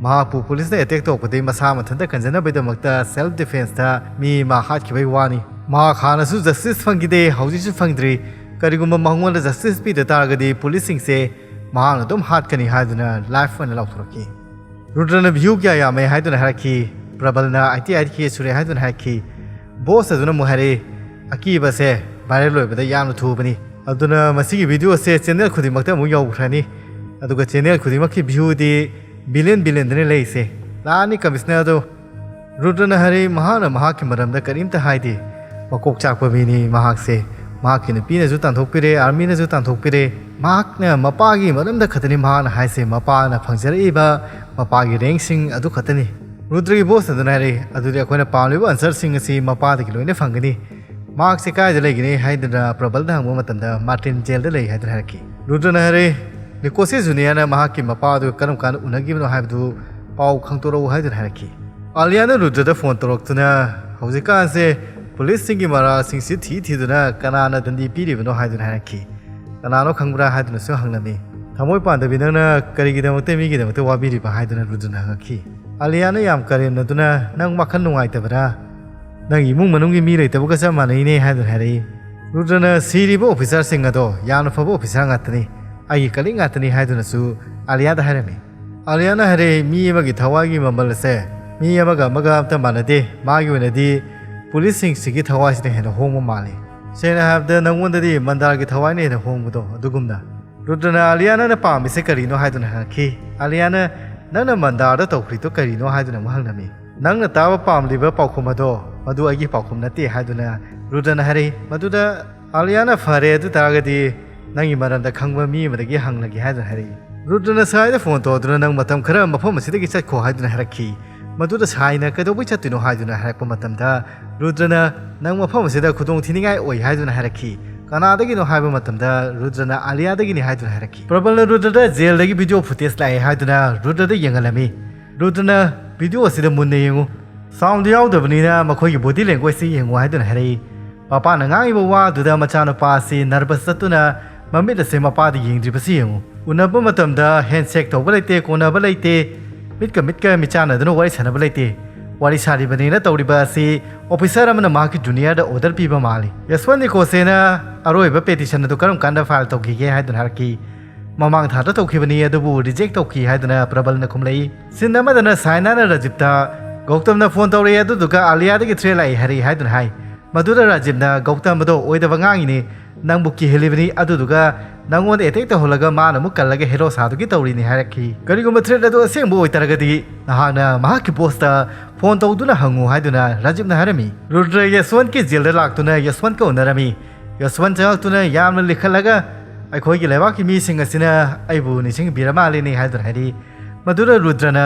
ꯃꯍꯥꯛꯄꯨ ꯄꯨꯂꯤꯁꯅ ꯑꯦꯇꯦꯛ ꯇꯧꯔꯛꯄꯗꯒꯤ ꯃꯁꯥ ꯃꯊꯟꯇ ꯀꯟꯖꯅꯕꯒꯤꯗꯃꯛꯇ ꯁꯦꯜꯐ ꯗꯤꯐꯦꯟꯁꯇ ꯃꯤ ꯑꯃ ꯍꯥꯠꯈꯤꯕꯒꯤ ꯋꯥꯅꯤ꯫ ꯃꯍꯥꯛ ꯍꯥꯟꯅꯁꯨ ꯖꯁꯇꯤꯁ ꯐꯪꯈꯤꯗꯦ, ꯍꯧꯖꯤꯛꯁꯨ ꯐꯪꯗ꯭ꯔꯤ꯫ ꯀꯔꯤꯒꯨꯝꯕ ꯃꯉꯣꯟꯗ ꯖꯁꯇꯤꯁ ꯄꯤꯗ ꯇꯥꯔꯒꯗꯤ ꯄꯨꯂꯤꯁꯁꯤꯡꯁꯦ ꯃꯍꯥꯛꯅ ꯑꯗꯨꯝ ꯍꯥꯠꯀꯅꯤ ꯍꯥꯏꯗꯨꯅ ꯂꯥꯏꯐ ꯑꯣꯏꯅ ꯂꯥꯎꯊꯣꯔꯛꯈꯤ꯫ ꯔꯨꯗ꯭ꯔꯅ ꯚ꯭ꯌꯨ ꯀꯌꯥ ꯌꯥꯝꯃꯦ ꯍꯥꯏꯗꯨꯅ ꯍꯥꯏꯔꯛꯈꯤ꯫ ꯄ꯭ꯔꯕꯜꯅ ꯑꯩꯠꯇꯤ ꯑꯩꯠ ꯀꯦ ꯁꯨꯔꯦ ꯍꯥꯏꯗꯨꯅ ꯍꯥꯏꯔꯛꯈꯤ꯫ ꯕꯣꯁ ꯑꯗꯨꯅ ꯑꯃꯨꯛ ꯍꯥꯏꯔꯛꯏ, ꯑꯀꯤꯕꯁꯦ ꯚꯥꯏꯔꯦꯜ ꯑꯣꯏꯕꯗ ꯌꯥꯝꯅ ꯊꯨꯕꯅꯤ꯫ ꯑꯗꯨꯅ ꯃꯁꯤꯒꯤ ꯚꯤꯗꯤꯑꯣꯁꯦ ꯆꯦꯅꯦꯜ ꯈꯨꯗꯤꯡꯃꯛꯇ ꯑꯃꯨꯛ ꯌꯧꯈ꯭ꯔꯅꯤ꯫ ꯑꯗꯨꯒ ꯆꯦꯅꯦꯜ ꯈꯨꯗꯤꯡꯃꯛꯀꯤ ꯚ꯭ꯌꯨꯗꯤ ꯕꯤꯂꯤꯌꯟ ꯕꯤꯂꯤꯌꯟꯗꯅ ꯂꯩꯔꯤꯁꯦ꯫ ꯂꯥꯛꯑꯅꯤ ꯀꯃꯤꯁꯅꯔ ꯑꯗꯣ꯫ ꯔꯨꯗ꯭ꯔꯅ ꯍꯥꯏꯔꯛꯏ, ꯃꯍꯥꯛꯅ ꯃꯍꯥꯛꯀꯤ ꯃꯔꯝꯗ ꯀꯔꯤꯝꯇ ꯍꯥꯏꯗꯦ꯫ ꯃꯀꯣꯛ ꯆꯥꯛꯄ ꯃꯤꯅꯤ ꯃꯍꯥꯛꯁꯦ꯫ ꯃꯍꯥꯛꯀꯤ ꯅꯨꯄꯤꯅꯁꯨ ꯇꯥꯟꯊꯣꯛꯄꯤꯔꯦ, ꯑꯥꯔꯃꯤꯅꯁꯨ ꯇꯥꯟꯊꯣꯛꯄꯤꯔꯦ꯫ ꯃꯍꯥꯛꯅ ꯃꯄꯥꯒꯤ ꯃꯔꯝꯗ ꯈꯛꯇꯅꯤ ꯃꯍꯥꯛꯅ ꯍꯥꯏꯁꯦ, ꯃꯄꯥꯅ ꯐꯪꯖꯔꯛꯏꯕ ꯃꯄꯥꯒꯤ ꯔꯦꯡꯁꯤꯡ ꯑꯗꯨ ꯈꯛꯇꯅꯤ꯫ ꯔꯨꯗ꯭ꯔꯒꯤ ꯕꯣꯁ ꯑꯗꯨꯅ ꯍꯥꯏꯔꯛꯏ, ꯑꯗꯨꯗꯤ ꯑꯩꯈꯣꯏꯅ ꯄꯥꯝꯂꯤꯕ ꯑꯟꯁꯔꯁꯤꯡ ꯑꯁꯤ ꯃꯄꯥꯗꯒꯤ ꯂꯣꯏꯅ ꯐꯪꯒꯅꯤ꯫ ꯃꯍꯥꯛꯁꯦ ꯀꯥꯏꯗ ꯂꯩꯒꯅꯤ ꯍꯥꯏꯗꯨꯅ ꯄ꯭ꯔꯕꯜꯗ ꯍꯪꯕ ꯃꯇꯝꯗ ꯃꯥꯔꯇꯤꯟ ꯖꯦꯜꯗ ꯂꯩ ꯍꯥꯏꯗꯨꯅ ꯍꯥꯏꯔꯛꯈꯤ꯫ ꯔꯨꯗ꯭ꯔꯅ ꯍꯥꯏꯔꯦ, ꯅꯤꯀꯣꯁꯤ ꯖꯨꯅꯤꯌꯔꯅ ꯃꯍꯥꯛꯀꯤ ꯃꯄꯥ ꯑꯗꯨ ꯀꯔꯝ ꯀꯥꯟꯗ ꯎꯅꯈꯤꯕꯅꯣ ꯍꯥꯏꯕꯗꯨ ꯄꯥꯎ ꯈꯪꯗꯣꯔꯛꯎ ꯍꯥꯏꯗꯨꯅ ꯍꯥꯏꯔꯛꯈꯤ꯫ ꯑꯥꯂꯤꯌꯥꯅ ꯔꯨꯗ꯭ꯔꯗ ꯐꯣꯟ ꯇꯧꯔꯛꯇꯨꯅ ꯍꯧꯖꯤꯛꯀꯥꯟꯁꯦ ꯄꯨꯂꯤꯁꯁꯤꯡꯒꯤ ꯃꯔꯥꯜꯁꯤꯡꯁꯤ ꯊꯤ ꯊꯤꯗꯨꯅ ꯀꯅꯥꯅ ꯗꯟꯗꯤ ꯄꯤꯔꯤꯕꯅꯣ ꯍꯥꯏꯗꯨꯅ ꯍꯥꯏꯔꯛꯈꯤ꯫ ꯀꯅꯥꯅꯣ ꯈꯪꯕ꯭ꯔꯥ ꯍꯥꯏꯗꯨꯅꯁꯨ ꯍꯪꯂꯝꯃꯤ꯫ ꯊꯃꯣꯏ ꯄꯥꯟꯗꯕꯤ ꯅꯪꯅ ꯀꯔꯤꯒꯤꯗꯃꯛꯇ ꯃꯤꯒꯤꯗꯃꯛꯇ ꯋꯥꯕꯤꯔꯤꯕ ꯍꯥꯏꯗꯨꯅ ꯔꯨꯗ꯭ꯔꯅ ꯍꯪꯉꯛꯈꯤ꯫ ꯑꯥꯂꯤꯌꯥꯅ ꯌꯥꯝ ꯀꯔꯦꯝꯅꯗꯨꯅ ꯅꯪ ꯋꯥꯈꯜ ꯅꯨꯡꯉꯥꯏꯇꯕ꯭ꯔꯥ? ꯅꯪꯒꯤ ꯏꯃꯨꯡ ꯃꯅꯨꯡꯒꯤ ꯃꯤ ꯂꯩꯇꯕꯒ ꯆꯞ ꯃꯥꯟꯅꯩꯅꯦ ꯍꯥꯏꯗꯨꯅ ꯍꯥꯏꯔꯛꯏ꯫ ꯔꯨꯗ꯭ꯔꯅ ꯁꯤꯔꯤꯕ ꯑꯣꯐꯤꯁꯥꯔꯁꯤꯡ ꯑꯗꯣ ꯌꯥꯝꯅ ꯐꯕ ꯑꯣꯐꯤꯁꯥꯔ ꯉꯥꯛꯇꯅꯤ, ꯑꯩꯒꯤ ꯀꯂꯤꯛ ꯉꯥꯛꯇꯅꯤ ꯍꯥꯏꯗꯨꯅꯁꯨ ꯑꯥꯂꯤꯌꯥꯗ ꯍꯥꯏꯔꯝꯃꯤ꯫ ꯑꯥꯂꯤꯌꯥꯅ ꯍꯥꯏꯔꯛꯏ, ꯃꯤ ꯑꯃꯒꯤ ꯊꯋꯥꯏꯒꯤ ꯃꯃꯜ ꯑꯁꯦ ꯃꯤ ꯑꯃꯒ ꯑꯃꯒ ꯑꯝꯇ ꯃꯥꯟꯅꯗꯦ, ꯃꯥꯒꯤ ꯑꯣꯏꯅꯗꯤ ꯄꯨꯂꯤꯁꯁꯤꯡꯁꯤꯒꯤ ꯊꯋꯥꯏꯁꯤꯅ ꯍꯦꯟꯅ ꯍꯣꯡꯕ ꯃꯥꯜꯂꯤ꯫ ꯁꯦꯡꯅ ꯍꯥꯏꯔꯕꯗ ꯅꯪꯉꯣꯟꯗꯗꯤ ꯃꯟꯗꯥꯔꯒꯤ ꯊꯋꯥꯏꯅ ꯍꯦꯟꯅ ꯍꯣꯡꯕꯗꯣ ꯑꯗꯨꯒꯨꯝꯅ꯫ ꯔꯨꯗ꯭ꯔꯅ ꯑꯥꯂꯤꯌꯥꯅ ꯄꯥꯝꯃꯤꯁꯦ ꯀꯔꯤꯅꯣ ꯍꯥꯏꯗꯨꯅ ꯍꯪꯉꯛꯈꯤ꯫ ꯑꯥꯂꯤꯌꯥꯅ ꯅꯪꯅ ꯃꯟꯗꯥꯔꯗ ꯇꯧꯈ꯭ꯔꯤꯗꯣ ꯀꯔꯤꯅꯣ ꯍꯥꯏꯗꯨꯅ ꯑꯃꯨꯛ ꯍꯪꯂꯝꯃꯤ꯫ ꯅꯪꯅ ꯇꯥꯕ ꯄꯥꯝꯂꯤꯕ ꯄꯥꯎꯈꯨꯝ ꯑꯗꯣ ꯃꯗꯨ ꯑꯩꯒꯤ ꯄꯥꯎꯈꯨꯝ ꯅꯠꯇꯦ ꯍꯥꯏꯗꯨꯅ ꯔꯨꯗ꯭ꯔꯅ ꯍꯥꯏꯔꯛꯏ꯫ ꯃꯗꯨꯗ ꯑꯥꯂꯤꯌꯥꯅ ꯐꯔꯦ ꯑꯗꯨ ꯇꯥꯔꯒꯗꯤ ꯅꯪꯒꯤ ꯃꯔꯝꯗ ꯈꯪꯕ ꯃꯤ ꯑꯃꯗꯒꯤ ꯍꯪꯂꯒꯦ ꯍꯥꯏꯗꯨꯅ ꯍꯥꯏꯔꯛꯏ꯫ ꯔꯨꯗ꯭ꯔꯅ ꯁꯥꯏꯗ ꯐꯣꯟ ꯇꯧꯗꯨꯅ ꯅꯪ ꯃꯇꯝ ꯈꯔ ꯃꯐꯝ ꯑꯁꯤꯗꯒꯤ ꯆꯠꯈꯣ ꯍꯥꯏꯗꯨꯅ ꯍꯥꯏꯔꯛꯈꯤ꯫ ꯃꯗꯨꯗ ꯁꯥꯏꯅ ꯀꯩꯗꯧꯕꯩ ꯆꯠꯇꯣꯏꯅꯣ ꯍꯥꯏꯗꯨꯅ ꯍꯥꯏꯔꯛꯄ ꯃꯇꯝꯗ ꯔꯨꯗ꯭ꯔꯅ ꯅꯪ ꯃꯐꯝ ꯑꯁꯤꯗ ꯈꯨꯗꯣꯡ ꯊꯤꯅꯤꯡꯉꯥꯏ ꯑꯣꯏ ꯍꯥꯏꯗꯨꯅ ꯍꯥꯏꯔꯛꯈꯤ꯫ ꯀꯅꯥꯗꯒꯤꯅꯣ ꯍꯥꯏꯕ ꯃꯇꯝꯗ ꯔꯨꯗ꯭ꯔꯅ ꯑꯥꯂꯤꯌꯥꯗꯒꯤꯅꯤ ꯍꯥꯏꯗꯨꯅ ꯍꯥꯏꯔꯛꯈꯤ꯫ ꯄ꯭ꯔꯕꯜꯅ ꯔꯨꯗ꯭ꯔꯗ ꯖꯦꯜꯗꯒꯤ ꯚꯤꯗꯤꯑꯣ ꯐꯨꯇꯦꯖ ꯂꯥꯛꯑꯦ ꯍꯥꯏꯗꯨꯅ ꯔꯨꯗ꯭ꯔꯗ ꯌꯦꯡꯍꯜꯂꯝꯃꯤ꯫ ꯔꯨꯗ꯭ꯔꯅ ꯚꯤꯗꯤꯑꯣ ꯑꯁꯤꯗ ꯃꯨꯟꯅ ꯌꯦꯡꯉꯨ, ꯁꯥꯎꯟꯗ ꯌꯥꯎꯗꯕꯅꯤꯅ ꯃꯈꯣꯏꯒꯤ ꯕꯣꯗꯤ ꯂꯦꯡꯒ꯭ꯋꯦꯖꯁꯤ ꯌꯦꯡꯉꯨ ꯍꯥꯏꯗꯨꯅ ꯍꯥꯏꯔꯛꯏ꯫ ꯃꯄꯥꯅ ꯉꯥꯡꯉꯤꯕ ꯋꯥꯗꯨꯗ ꯃꯆꯥꯅꯨꯄꯥ ꯑꯁꯤ ꯅꯔꯚꯁ ꯆꯠꯇꯨꯅ ꯃꯃꯤꯠ ꯑꯁꯦ ꯃꯄꯥꯗ ꯌꯦꯡꯗ꯭ꯔꯤꯕꯁꯤ ꯌꯦꯡꯉꯨ꯫ ꯎꯅꯕ ꯃꯇꯝꯗ ꯍꯦꯟꯁꯦꯛ ꯇꯧꯕ ꯂꯩꯇꯦ, ꯀꯣꯟꯅꯕ ꯂꯩꯇꯦ, ꯃꯤꯠꯀ ꯃꯤꯠꯀ ꯃꯤꯆꯥꯟꯅꯗꯨꯅ ꯋꯥꯔꯤ ꯁꯥꯟꯅꯕ ꯂꯩꯇꯦ꯫ ꯋꯥꯔꯤ ꯁꯥꯔꯤꯕꯅꯤꯅ ꯇꯧꯔꯤꯕ ꯑꯁꯤ ꯑꯣꯐꯤꯁꯥꯔ ꯑꯃꯅ ꯃꯍꯥꯛꯀꯤ ꯖꯨꯅꯤꯌꯔꯗ ꯑꯣꯔꯗꯔ ꯄꯤꯕ ꯃꯥꯜꯂꯤ꯫ ꯌꯁꯋꯟ ꯅꯤꯀꯣꯁꯦꯅ ꯑꯔꯣꯏꯕ ꯄꯦꯇꯤꯁꯟ ꯑꯗꯨ ꯀꯔꯝ ꯀꯥꯟꯗ ꯐꯥꯏꯜ ꯇꯧꯈꯤꯒꯦ ꯍꯥꯏꯗꯨꯅ ꯍꯥꯏꯔꯛꯈꯤ꯫ ꯃꯃꯥꯡ ꯊꯥꯗ ꯇꯧꯈꯤꯕꯅꯤ, ꯑꯗꯨꯕꯨ ꯔꯤꯖꯦꯛ ꯇꯧꯈꯤ ꯍꯥꯏꯗꯨꯅ ꯄ꯭ꯔꯕꯜꯅ ꯈꯨꯝꯂꯛꯏ꯫ ꯁꯤꯟ ꯑꯃꯗꯅ ꯁꯥꯏꯅꯥꯅ ꯔꯥꯖꯤꯞꯇ ꯒꯧꯇꯝꯅ ꯐꯣꯟ ꯇꯧꯔꯛꯑꯦ, ꯑꯗꯨꯗꯨꯒ ꯑꯥꯂꯤꯌꯥꯗꯒꯤ ꯊ꯭ꯔꯦꯠ ꯂꯥꯛꯏ ꯍꯥꯏꯔꯛꯏ ꯍꯥꯏꯗꯨꯅ ꯍꯥꯏ꯫ ꯃꯗꯨꯗ ꯔꯥꯖꯤꯞꯅ ꯒꯧꯇꯝ ꯑꯗꯣ ꯑꯣꯏꯗꯕ ꯉꯥꯡꯉꯤꯅꯤ, ꯅꯪꯕꯨ ꯀꯤꯍꯜꯂꯤꯕꯅꯤ, ꯑꯗꯨꯗꯨꯒ ꯅꯪꯉꯣꯟꯗ ꯑꯦꯇꯦꯛ ꯇꯧꯍꯜꯂꯒ ꯃꯥꯅ ꯑꯃꯨꯛ ꯀꯜꯂꯒ ꯍꯦꯔꯣ ꯁꯥꯗꯨꯒꯤ ꯇꯧꯔꯤꯅꯤ ꯍꯥꯏꯔꯛꯈꯤ꯫ ꯀꯔꯤꯒꯨꯝꯕ ꯊ꯭ꯔꯦꯠ ꯑꯗꯨ ꯑꯁꯦꯡꯕ ꯑꯣꯏꯇꯥꯔꯒꯗꯤ ꯅꯍꯥꯛꯅ ꯃꯍꯥꯛꯀꯤ ꯕꯣꯁꯇ ꯐꯣꯟ ꯇꯧꯗꯨꯅ ꯍꯪꯉꯨ ꯍꯥꯏꯗꯨꯅ ꯔꯥꯖꯤꯞꯅ ꯍꯥꯏꯔꯝꯃꯤ꯫ ꯔꯨꯗ꯭ꯔ ꯌꯁꯋꯟꯠꯀꯤ ꯖꯦꯜꯗ ꯂꯥꯛꯇꯨꯅ ꯌꯁꯋꯟꯠꯀ ꯎꯅꯔꯝꯃꯤ꯫ ꯌꯁꯋꯟꯠ ꯆꯪꯂꯛꯇꯨꯅ ꯌꯥꯝꯅ ꯂꯤꯈꯠꯂꯒ ꯑꯩꯈꯣꯏꯒꯤ ꯂꯩꯕꯥꯛꯀꯤ ꯃꯤꯁꯤꯡ ꯑꯁꯤꯅ ꯑꯩꯕꯨ ꯅꯤꯡꯁꯤꯡꯕꯤꯔ ꯃꯥꯜꯂꯤꯅꯦ ꯍꯥꯏꯗꯨꯅ ꯍꯥꯏꯔꯤ꯫ ꯃꯗꯨꯗ ꯔꯨꯗ꯭ꯔꯅ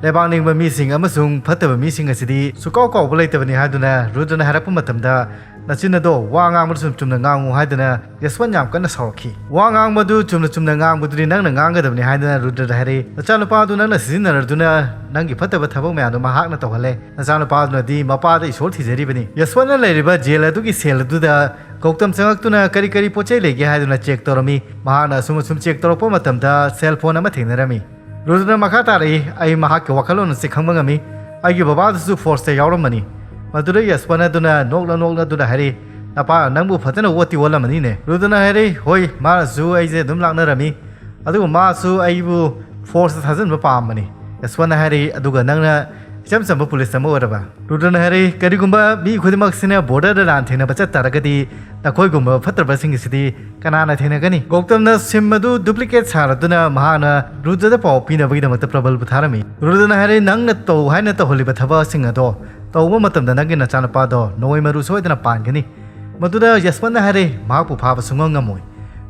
ꯂꯩꯕꯥꯛ ꯅꯤꯡꯕ ꯃꯤꯁꯤꯡ ꯑꯃꯁꯨꯡ ꯐꯠꯇꯕ ꯃꯤꯁꯤꯡ ꯑꯁꯤꯗꯤ ꯁꯨꯀꯥꯎ ꯀꯥꯎꯕ ꯂꯩꯇꯕꯅꯤ ꯍꯥꯏꯗꯨꯅ ꯔꯨꯗ꯭ꯔꯅ ꯍꯥꯏꯔꯛꯄ ꯃꯇꯝꯗ, "ꯅꯆꯤꯟ ꯑꯗꯣ ꯋꯥ ꯉꯥꯡꯕꯗ ꯆꯨꯝ ꯆꯨꯝꯅ ꯉꯥꯡꯉꯨ" ꯍꯥꯏꯗꯨꯅ ꯌꯁꯋꯟ ꯌꯥꯝ ꯀꯟꯅ ꯁꯥꯎꯔꯛꯈꯤ꯫ "ꯋꯥ ꯉꯥꯡꯕꯗꯨ ꯆꯨꯝꯅ ꯆꯨꯝꯅ ꯉꯥꯡꯕꯗꯨꯗꯤ ꯅꯪꯅ ꯉꯥꯡꯒꯗꯕꯅꯤ" ꯍꯥꯏꯗꯨꯅ ꯔꯨꯗ꯭ꯔꯗ ꯍꯥꯏꯔꯛꯏ꯫ "ꯅꯆꯥꯅꯨꯄꯥꯗꯨ ꯅꯪꯅ ꯁꯤꯖꯤꯟꯅꯔꯗꯨꯅ ꯅꯪꯒꯤ ꯐꯠꯇꯕ ꯊꯕꯛ ꯃꯌꯥꯝꯗꯨ ꯃꯍꯥꯛꯅ ꯇꯧꯍꯜꯂꯦ꯫ ꯅꯆꯥꯅꯨꯄꯥꯗꯨꯅꯗꯤ ꯃꯄꯥꯗ ꯏꯁꯣꯔ ꯊꯤꯖꯔꯤꯕꯅꯤ꯫ ꯌꯁꯋꯟꯅ ꯂꯩꯔꯤꯕ ꯖꯦꯜ ꯑꯗꯨꯒꯤ ꯁꯦꯜ ꯑꯗꯨꯗ ꯒꯧꯇꯝ ꯆꯪꯉꯛꯇꯨꯅ ꯀꯔꯤ ꯀꯔꯤ ꯄꯣꯠ ꯆꯩ ꯂꯩꯒꯦ ꯍꯥꯏꯗꯨꯅ ꯆꯦꯛ ꯇꯧꯔꯝꯃꯤ꯫ ꯃꯍꯥꯛꯅ ꯑꯁꯨꯝ ꯑꯁꯨꯝ ꯆꯦꯛ ꯇꯧꯔꯛꯄ ꯃꯇꯝꯗ ꯁꯦꯜ ꯐꯣꯟ ꯑꯃ ꯊꯦꯡꯅꯔꯝꯃꯤ"꯫ ꯔꯨꯗ꯭ꯔꯅ ꯃꯈꯥ ꯇꯥꯔꯛꯏ, "ꯑꯩ ꯃꯍꯥꯛꯀꯤ ꯋꯥꯈꯜꯂꯣꯟ ꯑꯁꯤ ꯈꯪꯕ ꯉꯝꯃꯤ꯫ ꯑꯩꯒꯤ ꯕꯕꯥꯗꯨꯁꯨ ꯐꯣꯔꯁꯇ ꯌꯥꯎꯔꯝꯕꯅꯤ"꯫ ꯃꯗꯨꯗ ꯌꯁꯋꯟ ꯑꯗꯨꯅ ꯅꯣꯛꯂ ꯅꯣꯛꯂꯗꯨꯅ ꯍꯥꯏꯔꯛꯏ, "ꯅꯄꯥ ꯅꯪꯕꯨ ꯐꯖꯅ ꯑꯣꯠꯇꯤ ꯑꯣꯠꯂꯝꯃꯅꯤꯅꯦ"꯫ ꯔꯨꯗ꯭ꯔꯅ ꯍꯥꯏꯔꯛꯏ, "ꯍꯣꯏ, ꯃꯥꯅꯁꯨ ꯑꯩꯁꯦ ꯑꯗꯨꯝ ꯂꯥꯛꯅꯔꯝꯃꯤ, ꯑꯗꯨꯒ ꯃꯥꯁꯨ ꯑꯩꯕꯨ ꯐꯣꯔꯁꯇ ꯊꯥꯖꯤꯟꯕ ꯄꯥꯝꯕꯅꯤ"꯫ ꯌꯁꯋꯟꯅ ꯍꯥꯏꯔꯛꯏ, "ꯑꯗꯨꯒ ꯅꯪꯅ ꯏꯆꯝ ꯆꯝꯕ ꯄꯨꯂꯤꯁ ꯑꯃ ꯑꯣꯏꯔꯕ"꯫ ꯔꯨꯗ꯭ꯔꯅ ꯍꯥꯏꯔꯛꯏ, "ꯀꯔꯤꯒꯨꯝꯕ ꯃꯤ ꯈꯨꯗꯤꯡꯃꯛꯁꯤꯅ ꯕꯣꯔꯗꯔꯗ ꯂꯥꯟ ꯊꯦꯡꯅꯕ ꯆꯠ ꯇꯥꯔꯒꯗꯤ ꯅꯈꯣꯏꯒꯨꯝꯕ ꯐꯠꯇ꯭ꯔꯕꯁꯤꯡ ꯑꯁꯤꯗꯤ ꯀꯅꯥꯅ ꯊꯦꯡꯅꯒꯅꯤ?" ꯒꯧꯇꯝꯅ ꯁꯤꯝ ꯑꯗꯨ ꯗꯨꯄ꯭ꯂꯤꯀꯦꯠ ꯁꯥꯔꯗꯨꯅ ꯃꯍꯥꯛꯅ ꯔꯨꯗ꯭ꯔꯗ ꯄꯥꯎ ꯄꯤꯅꯕꯒꯤꯗꯃꯛꯇ ꯄ꯭ꯔꯕꯜꯕꯨ ꯊꯥꯔꯝꯃꯤ꯫ ꯔꯨꯗ꯭ꯔꯅ ꯍꯥꯏꯔꯛꯏ, "ꯅꯪꯅ ꯇꯧ ꯍꯥꯏꯅ ꯇꯧꯍꯜꯂꯤꯕ ꯊꯕꯛꯁꯤꯡ ꯑꯗꯣ ꯇꯧꯕ ꯃꯇꯝꯗ ꯅꯪꯒꯤ ꯅꯆꯥꯅꯨꯄꯥꯗꯣ ꯅꯣꯡꯃꯩ ꯃꯔꯨ ꯁꯣꯏꯗꯅ ꯄꯥꯟꯒꯅꯤ"꯫ ꯃꯗꯨꯗ ꯌꯁꯋꯟꯅ ꯍꯥꯏꯔꯛꯏ, "ꯃꯍꯥꯛꯄꯨ ꯐꯥꯕ ꯁꯨꯡꯉꯝ ꯉꯝꯃꯣꯏ"꯫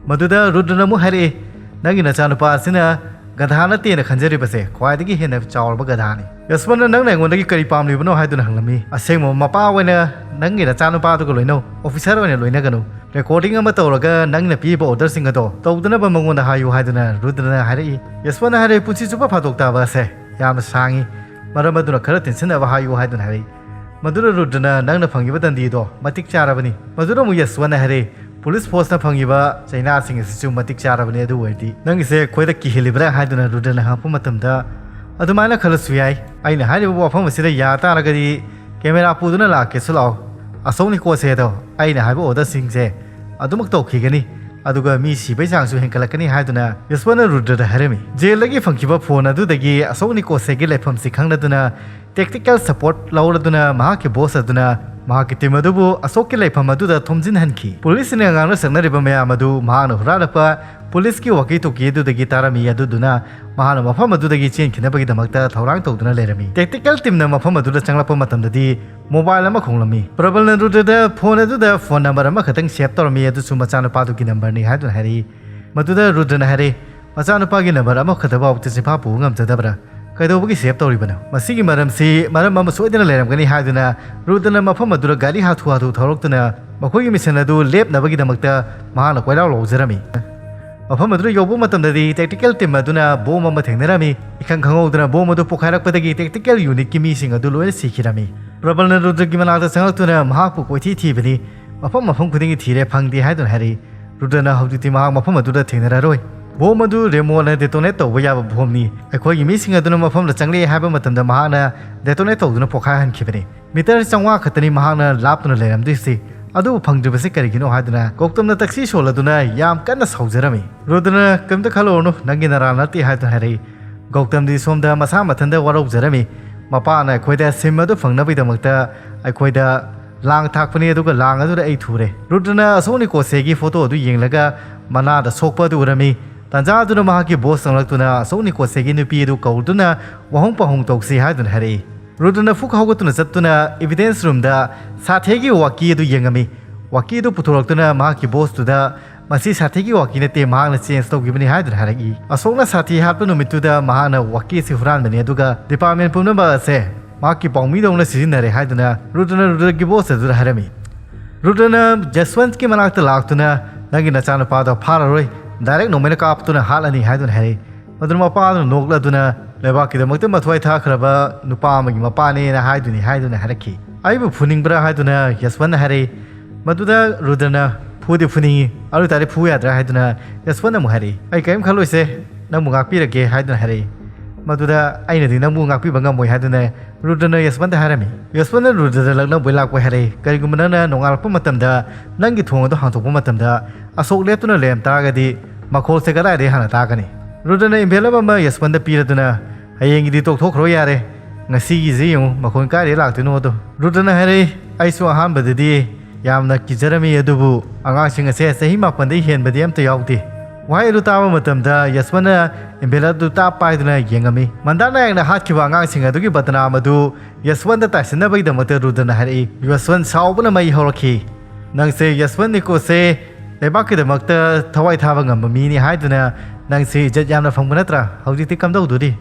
ꯃꯗꯨꯗ ꯔꯨꯗ꯭ꯔꯅ ꯑꯃꯨꯛ ꯍꯥꯏꯔꯛꯏ, "ꯅꯪꯒꯤ ꯅꯆꯥꯅꯨꯄꯥ ꯑꯁꯤꯅ ꯒꯙꯥ ꯅꯠꯇꯦꯅ ꯈꯟꯖꯔꯤꯕꯁꯦ ꯈ꯭ꯋꯥꯏꯗꯒꯤ ꯍꯦꯟꯅ ꯆꯥꯎꯔꯕ ꯒꯙꯥꯅꯤ꯫ ꯌꯁꯋꯟꯅ ꯅꯪꯅ ꯑꯩꯉꯣꯟꯗꯒꯤ ꯀꯔꯤ ꯄꯥꯝꯂꯤꯕꯅꯣ?" ꯍꯥꯏꯗꯨꯅ ꯍꯪꯂꯝꯃꯤ꯫ "ꯑꯁꯦꯡꯕ ꯃꯄꯥ ꯑꯣꯏꯅ ꯅꯪꯒꯤ ꯅꯆꯥꯅꯨꯄꯥꯗꯨꯒ ꯂꯣꯏꯅꯧ, ꯑꯣꯐꯤꯁꯥꯔ ꯑꯣꯏꯅ ꯂꯣꯏꯅꯒꯅꯨ꯫ ꯔꯦꯀꯣꯔꯗꯤꯡ ꯑꯃ ꯇꯧꯔꯒ ꯅꯪꯅ ꯄꯤꯕ ꯑꯣꯔꯗꯔꯁꯤꯡ ꯑꯗꯣ ꯇꯧꯗꯅꯕ ꯃꯉꯣꯟꯗ ꯍꯥꯏꯌꯨ" ꯍꯥꯏꯗꯨꯅ ꯔꯨꯗ꯭ꯔꯅ ꯍꯥꯏꯔꯛꯏ꯫ ꯌꯁꯋꯟꯅ ꯍꯥꯏꯔꯛꯏ, "ꯄꯨꯟꯁꯤ ꯆꯨꯞꯄ ꯐꯥꯗꯣꯛ ꯇꯥꯕ ꯑꯁꯦ ꯌꯥꯝꯅ ꯁꯥꯡꯉꯤ, ꯃꯔꯝ ꯑꯗꯨꯅ ꯈꯔ ꯇꯦꯟꯁꯤꯟꯅꯕ ꯍꯥꯏꯌꯨ" ꯍꯥꯏꯗꯨꯅ ꯍꯥꯏꯔꯛꯏ꯫ ꯃꯗꯨꯗ ꯔꯨꯗ꯭ꯔꯅ, "ꯅꯪꯅ ꯐꯪꯉꯤꯕ ꯗꯟꯗꯤꯗꯣ ꯃꯇꯤꯛ ꯆꯥꯔꯕꯅꯤ"꯫ ꯃꯗꯨꯗ ꯑꯃꯨꯛ ꯌꯁꯋꯟꯅ ꯍꯥꯏꯔꯛꯏ, "ꯄꯨꯂꯤꯁ ꯐꯣꯔꯁꯅ ꯐꯪꯉꯤꯕ ꯆꯩꯅꯥꯁꯤꯡ ꯑꯁꯤꯁꯨ ꯃꯇꯤꯛ ꯆꯥꯔꯕꯅꯤ, ꯑꯗꯨ ꯑꯣꯏꯔꯗꯤ ꯅꯪꯒꯤꯁꯦ ꯑꯩꯈꯣꯏꯗ ꯀꯤꯍꯜꯂꯤꯕ꯭ꯔꯥ?" ꯍꯥꯏꯗꯨꯅ ꯔꯨꯗ꯭ꯔꯅ ꯍꯪꯉꯛꯄ ꯃꯇꯝꯗ, "ꯑꯗꯨꯃꯥꯏꯅ ꯈꯜꯂꯁꯨ ꯌꯥꯏ, ꯑꯩꯅ ꯍꯥꯏꯔꯤꯕ ꯋꯥꯐꯝ ꯑꯁꯤꯗ ꯌꯥ ꯇꯥꯔꯒꯗꯤ ꯀꯦꯃꯦꯔꯥ ꯄꯨꯗꯨꯅ ꯂꯥꯛꯀꯦꯁꯨ ꯂꯥꯛꯑꯣ, ꯑꯁꯣꯛ ꯅꯤꯀꯣꯁꯦꯗꯣ ꯑꯩꯅ ꯍꯥꯏꯕ ꯑꯣꯔꯗꯔꯁꯤꯡꯁꯦ ꯑꯗꯨꯃꯛ ꯇꯧꯈꯤꯒꯅꯤ, ꯑꯗꯨꯒ ꯃꯤ ꯁꯤꯕꯩ ꯆꯥꯡꯁꯨ ꯍꯦꯟꯒꯠꯂꯛꯀꯅꯤ" ꯍꯥꯏꯗꯨꯅ ꯌꯁꯋꯟꯅ ꯔꯨꯗ꯭ꯔꯗ ꯍꯥꯏꯔꯝꯃꯤ꯫ ꯖꯦꯜꯗꯒꯤ ꯐꯪꯈꯤꯕ ꯐꯣꯟ ꯑꯗꯨꯗꯒꯤ ꯑꯁꯣꯛ ꯅꯤꯀꯣꯁꯦꯒꯤ ꯂꯩꯐꯝꯁꯤ ꯈꯪꯂꯗꯨꯅ ꯇꯦꯛꯇꯤꯀꯦꯜ ꯁꯄꯣꯔꯠ ꯂꯧꯔꯗꯨꯅ ꯃꯍꯥꯛꯀꯤ ꯕꯣꯁ ꯑꯗꯨꯅ ꯃꯍꯥꯛꯀꯤ ꯇꯤꯝ ꯑꯗꯨꯕꯨ ꯑꯁꯣꯛꯀꯤ ꯂꯩꯐꯝ ꯑꯗꯨꯗ ꯊꯣꯝꯖꯤꯟꯍꯟꯈꯤ꯫ ꯄꯨꯂꯤꯁꯁꯤꯡꯅ ꯉꯥꯡꯅ ꯁꯛꯅꯔꯤꯕ ꯃꯌꯥꯝ ꯑꯗꯨ ꯃꯍꯥꯛꯅ ꯍꯨꯔꯥꯜꯂꯛꯄ ꯄꯨꯂꯤꯁꯀꯤ ꯋꯥꯀꯤ ꯇꯣꯀꯤ ꯑꯗꯨꯗꯒꯤ ꯇꯥꯔꯝꯃꯤ, ꯑꯗꯨꯗꯨꯅ ꯃꯍꯥꯛꯅ ꯃꯐꯝ ꯑꯗꯨꯗꯒꯤ ꯆꯦꯟꯈꯤꯅꯕꯒꯤꯗꯃꯛꯇ ꯊꯧꯔꯥꯡ ꯇꯧꯗꯨꯅ ꯂꯩꯔꯝꯃꯤ꯫ ꯇꯦꯛꯇꯤꯀꯦꯜ ꯇꯤꯝꯅ ꯃꯐꯝ ꯑꯗꯨꯗ ꯆꯪꯂꯛꯄ ꯃꯇꯝꯗꯗꯤ ꯃꯣꯕꯥꯏꯜ ꯑꯃ ꯈꯣꯡꯂꯝꯃꯤ꯫ ꯄ꯭ꯔꯕꯜꯅ ꯔꯨꯗ꯭ꯔꯗ ꯐꯣꯟ ꯑꯗꯨꯗ ꯐꯣꯟ ꯅꯝꯕꯔ ꯑꯃꯈꯛꯇꯪ ꯁꯦꯚ ꯇꯧꯔꯝꯃꯤ, ꯑꯗꯨꯁꯨ ꯃꯆꯥꯅꯨꯄꯥꯗꯨꯒꯤ ꯅꯝꯕꯔꯅꯤ ꯍꯥꯏꯗꯨꯅ ꯍꯥꯏꯔꯛꯏ꯫ ꯃꯗꯨꯗ ꯔꯨꯗ꯭ꯔꯅ ꯍꯥꯏꯔꯛꯏ, "ꯃꯆꯥꯅꯨꯄꯥꯒꯤ ꯅꯝꯕꯔ ꯑꯃꯈꯛꯇꯐꯥꯎ ꯆꯤꯟꯐꯥ ꯄꯨꯕ ꯉꯝꯖꯗꯕ꯭ꯔꯥ? ꯀꯩꯗꯧꯕꯒꯤ ꯁꯦꯞ ꯇꯧꯔꯤꯕꯅꯣ? ꯃꯁꯤꯒꯤ ꯃꯔꯝꯁꯤ ꯃꯔꯝ ꯑꯃ ꯁꯣꯏꯗꯅ ꯂꯩꯔꯝꯒꯅꯤ ꯍꯥꯏꯗꯨꯅ ꯔꯨꯗ꯭ꯔꯅ ꯃꯐꯝ ꯑꯗꯨꯗ ꯒꯥꯔꯤ ꯍꯥꯊꯨ ꯍꯥꯊꯨ ꯊꯧꯔꯛꯇꯨꯅ ꯃꯈꯣꯏꯒꯤ ꯃꯤꯁꯟ ꯑꯗꯨ ꯂꯦꯞꯅꯕꯒꯤꯗꯃꯛꯇ ꯃꯍꯥꯛꯅ ꯀꯣꯏꯂꯥꯎ ꯂꯥꯎꯖꯔꯝꯃꯤ꯫ ꯃꯐꯝ ꯑꯗꯨꯗ ꯌꯧꯕ ꯃꯇꯝꯗꯗꯤ ꯇꯦꯛꯇꯤꯀꯦꯜ ꯇꯤꯝ ꯑꯗꯨꯅ ꯕꯣꯝ ꯑꯃ ꯊꯦꯡꯅꯔꯝꯃꯤ꯫ ꯏꯈꯪ ꯈꯪꯍꯧꯗꯅ ꯕꯣꯝ ꯑꯗꯨ ꯄꯣꯈꯥꯏꯔꯛꯄꯗꯒꯤ ꯇꯦꯛꯇꯤꯀꯦꯜ ꯌꯨꯅꯤꯠꯀꯤ ꯃꯤꯁꯤꯡ ꯑꯗꯨ ꯂꯣꯏꯅ ꯁꯤꯈꯤꯔꯝꯃꯤ꯫ ꯄ꯭ꯔꯕꯜꯅ ꯔꯨꯗ꯭ꯔꯒꯤ ꯃꯅꯥꯛꯇ ꯆꯪꯂꯛꯇꯨꯅ ꯃꯍꯥꯛꯄꯨ ꯀꯣꯏꯊꯤ ꯊꯤꯕꯅꯤ꯫ ꯃꯐꯝ ꯃꯐꯝ ꯈꯨꯗꯤꯡꯒꯤ ꯊꯤꯔꯦ, ꯐꯪꯗꯦ ꯍꯥꯏꯗꯨꯅ ꯍꯥꯏꯔꯛꯏ꯫ ꯔꯨꯗ꯭ꯔꯅ ꯍꯧꯖꯤꯛꯇꯤ ꯃꯍꯥꯛ ꯃꯐꯝ ꯑꯗꯨꯗ ꯊꯦꯡꯅꯔꯔꯣꯏ꯫ ꯕꯣꯝ ꯑꯗꯨ ꯔꯦꯃꯣꯅ ꯗꯦꯇꯣꯅꯦꯠ ꯇꯧꯕ ꯌꯥꯕ ꯕꯣꯝꯅꯤ꯫ ꯑꯩꯈꯣꯏꯒꯤ ꯃꯤꯁꯤꯡ ꯑꯗꯨꯅ ꯃꯐꯝꯗ ꯆꯪꯂꯛꯑꯦ ꯍꯥꯏꯕ ꯃꯇꯝꯗ ꯃꯍꯥꯛꯅ ꯗꯦꯇꯣꯅꯦꯠ ꯇꯧꯗꯨꯅ ꯄꯣꯈꯥꯏꯍꯟꯈꯤꯕꯅꯤ꯫ ꯃꯤꯇꯔ ꯆꯥꯝꯃꯉꯥ ꯈꯛꯇꯅꯤ ꯃꯍꯥꯛꯅ ꯂꯥꯞꯇꯨꯅ ꯂꯩꯔꯝꯗꯣꯏꯁꯤ꯫ ꯑꯗꯨꯕꯨ ꯐꯪꯗ꯭ꯔꯤꯕꯁꯤ ꯀꯔꯤꯒꯤꯅꯣ ꯍꯥꯏꯗꯨꯅ ꯒꯧꯇꯝꯅ ꯇꯛꯁꯤ ꯁꯣꯜꯂꯗꯨꯅ ꯌꯥꯝ ꯀꯟꯅ ꯁꯥꯎꯖꯔꯝꯃꯤ꯫ ꯔꯨꯗ꯭ꯔꯅ, "ꯀꯔꯤꯝꯇ ꯈꯜꯂꯨꯔꯅꯨ, ꯅꯪꯒꯤ ꯅꯔꯥꯜ ꯅꯠꯇꯦ" ꯍꯥꯏꯗꯨꯅ ꯍꯥꯏꯔꯛꯏ꯫ ꯒꯧꯇꯝꯗꯤ ꯁꯣꯝꯗ ꯃꯁꯥ ꯃꯊꯟꯇ ꯋꯥꯔꯧꯖꯔꯝꯃꯤ꯫ ꯃꯄꯥꯅ ꯑꯩꯈꯣꯏꯗ ꯁꯤꯝ ꯑꯗꯨ ꯐꯪꯅꯕꯒꯤꯗꯃꯛꯇ ꯑꯩꯈꯣꯏꯗ ꯂꯥꯡ ꯊꯥꯛꯄꯅꯤ, ꯑꯗꯨꯒ ꯂꯥꯡ ꯑꯗꯨꯗ ꯑꯩ ꯊꯨꯔꯦ꯫ ꯔꯨꯗ꯭ꯔꯅ ꯑꯁꯣꯛ ꯅꯤꯀꯣꯁꯦꯒꯤ ꯐꯣꯇꯣ ꯑꯗꯨ ꯌꯦꯡꯂꯒ ꯃꯅꯥꯗ ꯁꯣꯛꯄ ꯑꯗꯨ ꯎꯔꯝꯃꯤ꯫ ꯇꯥꯟꯖꯥ ꯑꯗꯨꯅ ꯃꯍꯥꯛꯀꯤ ꯕꯣꯁ ꯆꯪꯂꯛꯇꯨꯅ ꯑꯁꯣꯛ ꯅꯤꯀꯣꯁꯦꯒꯤ ꯅꯨꯄꯤ ꯑꯗꯨ ꯀꯧꯗꯨꯅ ꯋꯥꯍꯣꯡ ꯄꯥꯎꯍꯣꯡ ꯇꯧꯁꯤ ꯍꯥꯏꯗꯨꯅ ꯍꯥꯏꯔꯛꯏ꯫ ꯔꯨꯗ꯭ꯔꯅ ꯐꯨꯛ ꯍꯧꯒꯠꯇꯨꯅ ꯆꯠꯇꯨꯅ ꯏꯚꯤꯗꯦꯟꯁ ꯔꯨꯝꯗ ꯁꯥꯊꯦꯒꯤ ꯋꯥꯀꯤ ꯑꯗꯨ ꯌꯦꯡꯉꯝꯃꯤ꯫ ꯋꯥꯀꯤ ꯑꯗꯨ ꯄꯨꯊꯣꯔꯛꯇꯨꯅ ꯃꯍꯥꯛꯀꯤ ꯕꯣꯁꯇꯨꯗ, "ꯃꯁꯤ ꯁꯥꯊꯦꯒꯤ ꯋꯥꯀꯤ ꯅꯠꯇꯦ, ꯃꯍꯥꯛꯅ ꯆꯦꯟꯖ ꯇꯧꯈꯤꯕꯅꯤ" ꯍꯥꯏꯗꯨꯅ ꯍꯥꯏꯔꯛꯏ꯫ ꯑꯁꯣꯛꯅ ꯁꯥꯊꯤ ꯍꯥꯠꯄ ꯅꯨꯃꯤꯠꯇꯨꯗ ꯃꯍꯥꯛꯅ ꯋꯥꯀꯤ ꯑꯁꯤ ꯍꯨꯔꯥꯟꯕꯅꯤ, ꯑꯗꯨꯒ ꯗꯤꯄꯥꯔꯠꯃꯦꯟ ꯄꯨꯝꯅꯃꯛ ꯑꯁꯦ ꯃꯍꯥꯛꯀꯤ ꯄꯥꯎꯃꯤꯗꯧꯅ ꯁꯤꯖꯤꯟꯅꯔꯦ ꯍꯥꯏꯗꯨꯅ ꯔꯨꯗ꯭ꯔꯅ ꯔꯨꯗ꯭ꯔꯒꯤ ꯕꯣꯁ ꯑꯗꯨꯗ ꯍꯥꯏꯔꯝꯃꯤ꯫ ꯔꯨꯗ꯭ꯔꯅ ꯌꯁꯋꯟꯠꯀꯤ ꯃꯅꯥꯛꯇ ꯂꯥꯛꯇꯨꯅ, "ꯅꯪꯒꯤ ꯅꯆꯥꯅꯨꯄꯥꯗꯣ ꯐꯥꯔꯔꯣꯏ, ꯗꯥꯏꯔꯦꯛ ꯅꯣꯡꯃꯩꯅ ꯀꯥꯞꯇꯨꯅ ꯍꯥꯠꯂꯅꯤ" ꯍꯥꯏꯗꯨꯅ ꯍꯥꯏꯔꯛꯏ꯫ ꯃꯗꯨꯅ ꯃꯄꯥꯗꯨꯅ ꯅꯣꯛꯂꯗꯨꯅ, "ꯂꯩꯕꯥꯛꯀꯤꯗꯃꯛꯇ ꯃꯊ꯭ꯋꯥꯏ ꯊꯥꯈ꯭ꯔꯕ ꯅꯨꯄꯥ ꯑꯃꯒꯤ ꯃꯄꯥꯅꯦꯅ ꯍꯥꯏꯗꯨꯅꯤ" ꯍꯥꯏꯗꯨꯅ ꯍꯥꯏꯔꯛꯈꯤ꯫ "ꯑꯩꯕꯨ ꯐꯨꯅꯤꯡꯕ꯭ꯔꯥ?" ꯍꯥꯏꯗꯨꯅ ꯌꯁꯋꯟꯅ ꯍꯥꯏꯔꯛꯏ꯫ ꯃꯗꯨꯗ ꯔꯨꯗ꯭ꯔꯅ, "ꯐꯨꯗꯤ ꯐꯨꯅꯤꯡꯉꯤ, ꯑꯗꯨ ꯑꯣꯏꯇꯥꯔꯗꯤ ꯐꯨ ꯌꯥꯗ꯭ꯔꯥ?" ꯍꯥꯏꯗꯨꯅ ꯌꯁꯋꯟꯅ ꯑꯃꯨꯛ ꯍꯥꯏꯔꯛꯏ꯫ "ꯑꯩ ꯀꯔꯤꯝ ꯈꯜꯂꯣꯏꯁꯦ, ꯅꯪꯕꯨ ꯉꯥꯛꯄꯤꯔꯒꯦ" ꯍꯥꯏꯗꯨꯅ ꯍꯥꯏꯔꯛꯏ꯫ ꯃꯗꯨꯗ, "ꯑꯩꯅꯗꯤ ꯅꯪꯕꯨ ꯉꯥꯛꯄꯤꯕ ꯉꯝꯃꯣꯏ" ꯍꯥꯏꯗꯨꯅ ꯔꯨꯗ꯭ꯔꯅ ꯌꯁꯋꯟꯗ ꯍꯥꯏꯔꯝꯃꯤ꯫ ꯌꯁꯋꯟꯗ ꯔꯨꯗ꯭ꯔꯗ ꯂꯛꯅꯕꯣꯏ ꯂꯥꯛꯄꯣꯏ ꯍꯥꯏꯔꯛꯏ꯫ "ꯀꯔꯤꯒꯨꯝꯕ ꯅꯪꯅ ꯅꯣꯡꯉꯥꯜꯂꯛꯄ ꯃꯇꯝꯗ ꯅꯪꯒꯤ ꯊꯣꯡ ꯑꯗꯨ ꯍꯥꯡꯗꯣꯛꯄ ꯃꯇꯝꯗ ꯑꯁꯣꯛ ꯂꯦꯞꯇꯨꯅ ꯂꯩꯔꯝ ꯇꯥꯔꯒꯗꯤ ꯃꯈꯣꯜꯁꯦ ꯀꯗꯥꯏꯗꯒꯤ ꯍꯥꯟꯅ ꯇꯥꯒꯅꯤ?" ꯔꯨꯗ꯭ꯔꯅ ꯏꯟꯚꯦꯂꯞ ꯑꯃ ꯌꯁꯋꯟꯗ ꯄꯤꯔꯗꯨꯅ, "ꯍꯌꯦꯡꯒꯤꯗꯤ ꯇꯣꯛꯊꯣꯛꯈ꯭ꯔꯣ ꯌꯥꯔꯦ, ꯉꯁꯤꯒꯤꯁꯦ ꯌꯦꯡꯉꯨ ꯃꯈꯣꯟ ꯀꯥꯏꯗꯒꯤ ꯂꯥꯛꯇꯣꯏꯅꯣꯗꯣ"꯫ ꯔꯨꯗ꯭ꯔꯅ ꯍꯥꯏꯔꯛꯏ, "ꯑꯩꯁꯨ ꯑꯍꯥꯟꯕꯗꯗꯤ ꯌꯥꯝꯅ ꯀꯤꯖꯔꯝꯃꯤ, ꯑꯗꯨꯕꯨ ꯑꯉꯥꯡꯁꯤꯡ ꯑꯁꯦ ꯆꯍꯤ ꯃꯥꯄꯟꯗꯒꯤ ꯍꯦꯟꯕꯗꯤ ꯑꯝꯇ ꯌꯥꯎꯗꯦ"꯫ ꯋꯥꯍꯩ ꯑꯗꯨ ꯇꯥꯕ ꯃꯇꯝꯗ ꯌꯁꯋꯟꯅ ꯏꯟꯚꯦꯂꯞ ꯑꯗꯨ ꯇꯥꯞ ꯄꯥꯏꯗꯨꯅ ꯌꯦꯡꯉꯝꯃꯤ꯫ ꯃꯟꯗꯥ ꯅꯥꯌꯛꯅ ꯍꯥꯠꯈꯤꯕ ꯑꯉꯥꯡꯁꯤꯡ ꯑꯗꯨꯒꯤ ꯕꯗꯅꯥꯝ ꯑꯗꯨ ꯌꯁꯋꯟꯗ ꯇꯥꯏꯁꯤꯟꯅꯕꯒꯤꯗꯃꯛꯇ ꯔꯨꯗ꯭ꯔꯅ ꯍꯥꯏꯔꯛꯏ꯫ ꯌꯁꯋꯟ ꯁꯥꯎꯕꯅ ꯃꯩ ꯍꯧꯔꯛꯈꯤ꯫ "ꯅꯪꯁꯦ ꯌꯁꯋꯟ ꯅꯤꯀꯣꯁꯦ ꯂꯩꯕꯥꯛꯀꯤꯗꯃꯛꯇ ꯊꯋꯥꯏ ꯊꯥꯕ ꯉꯝꯕ ꯃꯤꯅꯤ ꯍꯥꯏꯗꯨꯅ ꯅꯪꯁꯦ ꯏꯖꯠ ꯌꯥꯝꯅ ꯐꯪꯕ ꯅꯠꯇ꯭ꯔꯥ? ꯍꯧꯖꯤꯛꯇꯤ ꯀꯝꯗꯧꯗꯣꯔꯤ?"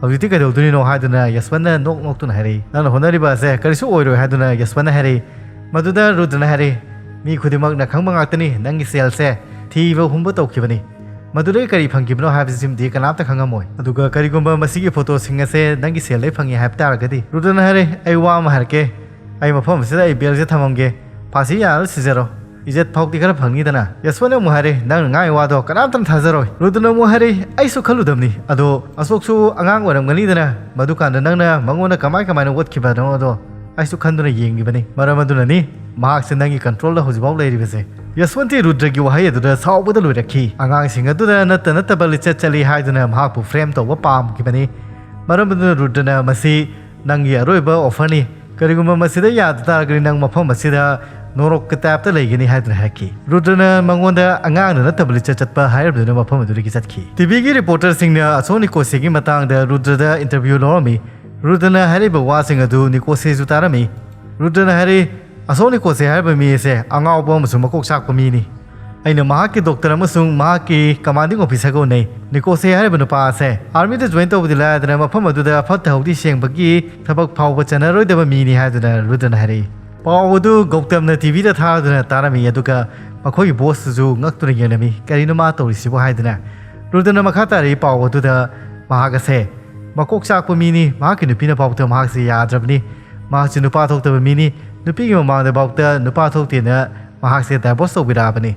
"ꯍꯧꯖꯤꯛꯇꯤ ꯀꯩꯗꯧꯗꯣꯏꯅꯣ?" ꯍꯥꯏꯗꯨꯅ ꯌꯁꯋꯟꯅ ꯅꯣꯛ ꯅꯣꯛꯇꯨꯅ ꯍꯥꯏꯔꯛꯏ꯫ "ꯅꯪꯅ ꯍꯣꯠꯅꯔꯤꯕ ꯑꯁꯦ ꯀꯔꯤꯁꯨ ꯑꯣꯏꯔꯣꯏ," ꯍꯥꯏꯗꯨꯅ ꯌꯁꯋꯟꯅ ꯍꯥꯏꯔꯛꯏ꯫ ꯃꯗꯨꯗ ꯔꯨꯗ꯭ꯔꯅ ꯍꯥꯏꯔꯛꯏ, "ꯃꯤ ꯈꯨꯗꯤꯡꯃꯛꯅ ꯈꯪꯕ ꯉꯥꯛꯇꯅꯤ, ꯅꯪꯒꯤ ꯁꯦꯜꯁꯦ ꯊꯤꯕ ꯍꯨꯝꯕ ꯇꯧꯈꯤꯕꯅꯤ꯫ ꯃꯗꯨꯗꯒꯤ ꯀꯔꯤ ꯐꯪꯈꯤꯕꯅꯣ ꯍꯥꯏꯕꯁꯤꯃꯗꯤ ꯀꯅꯥꯝꯇ ꯈꯪꯉꯝꯃꯣꯏ꯫ ꯑꯗꯨꯒ ꯀꯔꯤꯒꯨꯝꯕ ꯃꯁꯤꯒꯤ ꯐꯣꯇꯣꯁꯤꯡ ꯑꯁꯦ ꯅꯪꯒꯤ ꯁꯦꯜꯗꯒꯤ ꯐꯪꯉꯤ ꯍꯥꯏꯕ ꯇꯥꯔꯒꯗꯤ," ꯔꯨꯗ꯭ꯔꯅ ꯍꯥꯏꯔꯛꯏ, "ꯑꯩ ꯋꯥ ꯑꯃ ꯍꯥꯏꯔꯛꯀꯦ, ꯑꯩ ꯃꯐꯝ ꯑꯁꯤꯗ ꯑꯩ ꯕꯦꯜꯁꯦ ꯊꯝꯃꯝꯒꯦ, ꯐꯥꯁꯤ ꯌꯥꯅꯕ ꯁꯤꯖꯔꯣ, ꯏꯖꯠ ꯐꯥꯎꯗꯤ ꯈꯔ ꯐꯪꯅꯤꯗꯅ꯫" ꯌꯁꯋꯟꯅ ꯑꯃꯨꯛ ꯍꯥꯏꯔꯦ, "ꯅꯪꯅ ꯉꯥꯡꯉꯤ ꯋꯥꯗꯣ ꯀꯅꯥꯝꯇꯅ ꯊꯥꯖꯔꯣꯏ꯫" ꯔꯨꯗ꯭ꯔꯅ ꯑꯃꯨꯛ ꯍꯥꯏꯔꯦ, "ꯑꯩꯁꯨ ꯈꯜꯂꯨꯗꯕꯅꯤ, ꯑꯗꯣ ꯑꯁꯣꯛꯁꯨ ꯑꯉꯥꯡ ꯑꯣꯏꯔꯝꯒꯅꯤꯗꯅ, ꯃꯗꯨꯀꯥꯟꯗ ꯅꯪꯅ ꯃꯉꯣꯟꯗ ꯀꯃꯥꯏ ꯀꯃꯥꯏꯅ ꯑꯣꯠꯈꯤꯕꯅꯣ ꯑꯗꯣ ꯑꯩꯁꯨ ꯈꯟꯗꯨꯅ ꯌꯦꯡꯉꯤꯕꯅꯤ, ꯃꯔꯝ ꯑꯗꯨꯅꯅꯤ ꯃꯍꯥꯛꯁꯦ ꯅꯪꯒꯤ ꯀꯟꯇ꯭ꯔꯣꯜꯗ ꯍꯧꯖꯤꯛꯐꯥꯎ ꯂꯩꯔꯤꯕꯁꯦ꯫" ꯌꯁꯋꯟꯇꯤ ꯔꯨꯗ꯭ꯔꯒꯤ ꯋꯥꯍꯩ ꯑꯗꯨꯗ ꯁꯥꯎꯕꯗ ꯂꯣꯏꯔꯛꯈꯤ꯫ ꯑꯉꯥꯡꯁꯤꯡ ꯑꯗꯨꯗ ꯅꯠꯇ ꯅꯠꯇꯕ ꯂꯤꯆꯠ ꯆꯠꯂꯤ ꯍꯥꯏꯗꯨꯅ ꯃꯍꯥꯛꯄꯨ ꯐ꯭ꯔꯦꯝ ꯇꯧꯕ ꯄꯥꯝꯈꯤꯕꯅꯤ꯫ ꯃꯔꯝ ꯑꯗꯨꯅ ꯔꯨꯗ꯭ꯔꯅ, "ꯃꯁꯤ ꯅꯪꯒꯤ ꯑꯔꯣꯏꯕ ꯑꯣꯐꯔꯅꯤ, ꯀꯔꯤꯒꯨꯝꯕ ꯃꯁꯤꯗ ꯌꯥꯗ ꯇꯥꯔꯒꯗꯤ ꯅꯪ ꯃꯐꯝ ꯑꯁꯤꯗ ꯅꯣꯔꯣꯛꯀꯤ ꯇꯥꯏꯞꯇ ꯂꯩꯒꯅꯤ," ꯍꯥꯏꯗꯨꯅ ꯍꯥꯏꯔꯛꯈꯤ꯫ ꯔꯨꯗ꯭ꯔꯅ ꯃꯉꯣꯟꯗ ꯑꯉꯥꯡꯗ ꯅꯠꯇꯕ ꯂꯤꯆꯠ ꯆꯠꯄ ꯍꯥꯏꯔꯕꯗꯨꯅ ꯃꯐꯝ ꯑꯗꯨꯗꯒꯤ ꯆꯠꯈꯤ꯫ ꯇꯤꯚꯤꯒꯤ ꯔꯤꯄꯣꯔꯇꯔꯁꯤꯡꯅ ꯑꯁꯣꯛ ꯅꯤꯀꯣꯁꯦꯒꯤ ꯃꯇꯥꯡꯗ ꯔꯨꯗ꯭ꯔꯗ ꯏꯟꯇꯔꯚ꯭ꯌꯨ ꯂꯧꯔꯝꯃꯤ꯫ ꯔꯨꯗ꯭ꯔꯅ ꯍꯥꯏꯔꯤꯕ ꯋꯥꯁꯤꯡ ꯑꯗꯨ ꯅꯤꯀꯣꯁꯦꯁꯨ ꯇꯥꯔꯝꯃꯤ꯫ ꯔꯨꯗ꯭ꯔꯅ ꯍꯥꯏꯔꯤ, "ꯑꯁꯣꯛ ꯅꯤꯀꯣꯁꯦ ꯍꯥꯏꯔꯤꯕ ꯃꯤ ꯑꯁꯦ ꯑꯉꯥꯎꯕ ꯑꯃꯁꯨꯡ ꯃꯀꯣꯛ ꯆꯥꯛꯄ ꯃꯤꯅꯤ꯫ ꯑꯩꯅ ꯃꯍꯥꯛꯀꯤ ꯗꯣꯛꯇꯔ ꯑꯃꯁꯨꯡ ꯃꯍꯥꯛꯀꯤ ꯀꯃꯥꯟꯗꯤꯡ ꯑꯣꯐꯤꯁꯔꯒ ꯎꯅꯩ꯫ ꯅꯤꯀꯣꯁꯦ ꯍꯥꯏꯔꯤꯕ ꯅꯨꯄꯥ ꯑꯁꯦ ꯑꯥꯔꯃꯤꯗ ꯖꯣꯏꯟ ꯇꯧꯕꯗꯤ ꯂꯥꯏꯔꯗꯅ ꯃꯐꯝ ꯑꯗꯨꯗ ꯐꯠꯇ ꯍꯥꯎꯗꯤ ꯁꯦꯡꯕꯒꯤ ꯊꯕꯛ ꯐꯥꯎꯕ ꯆꯠꯅꯔꯣꯏꯗꯕ ꯃꯤꯅꯤ," ꯍꯥꯏꯗꯨꯅ ꯔꯨꯗ꯭ꯔꯅ ꯍꯥꯏꯔꯛꯏ꯫ ꯄꯥꯎ ꯑꯗꯨ ꯒꯧꯇꯝꯅ ꯇꯤꯚꯤꯗ ꯊꯥꯔꯗꯨꯅ ꯇꯥꯔꯝꯃꯤ, ꯑꯗꯨꯒ ꯃꯈꯣꯏꯒꯤ ꯕꯣꯁꯇꯨꯁꯨ ꯉꯛꯇꯨꯅ ꯌꯦꯡꯂꯝꯃꯤ, "ꯀꯔꯤꯅꯣ ꯃꯥ ꯇꯧꯔꯤꯁꯤꯕꯨ?" ꯍꯥꯏꯗꯨꯅ꯫ ꯔꯨꯗ꯭ꯔꯅ ꯃꯈꯥ ꯇꯥꯔꯛꯏ ꯄꯥꯎ ꯑꯗꯨꯗ ꯃꯍꯥꯛ ꯑꯁꯦ ꯃꯀꯣꯛ ꯆꯥꯛꯄ ꯃꯤꯅꯤ, ꯃꯍꯥꯛꯀꯤ ꯅꯨꯄꯤꯅ ꯐꯥꯎꯕꯗ ꯃꯍꯥꯛꯁꯦ ꯌꯥꯗ꯭ꯔꯕꯅꯤ, ꯃꯍꯥꯛꯁꯤ ꯅꯨꯄꯥ ꯊꯣꯛꯇꯕ ꯃꯤꯅꯤ, ꯅꯨꯄꯤꯒꯤ ꯃꯃꯥꯡꯗ ꯐꯥꯎꯗ ꯅꯨꯄꯥ ꯊꯣꯛꯇꯦꯅ ꯃꯍꯥꯛꯁꯦ ꯗꯥꯏꯚꯣꯔꯁ ꯇꯧꯕꯤꯔꯛꯑꯕꯅꯤ꯫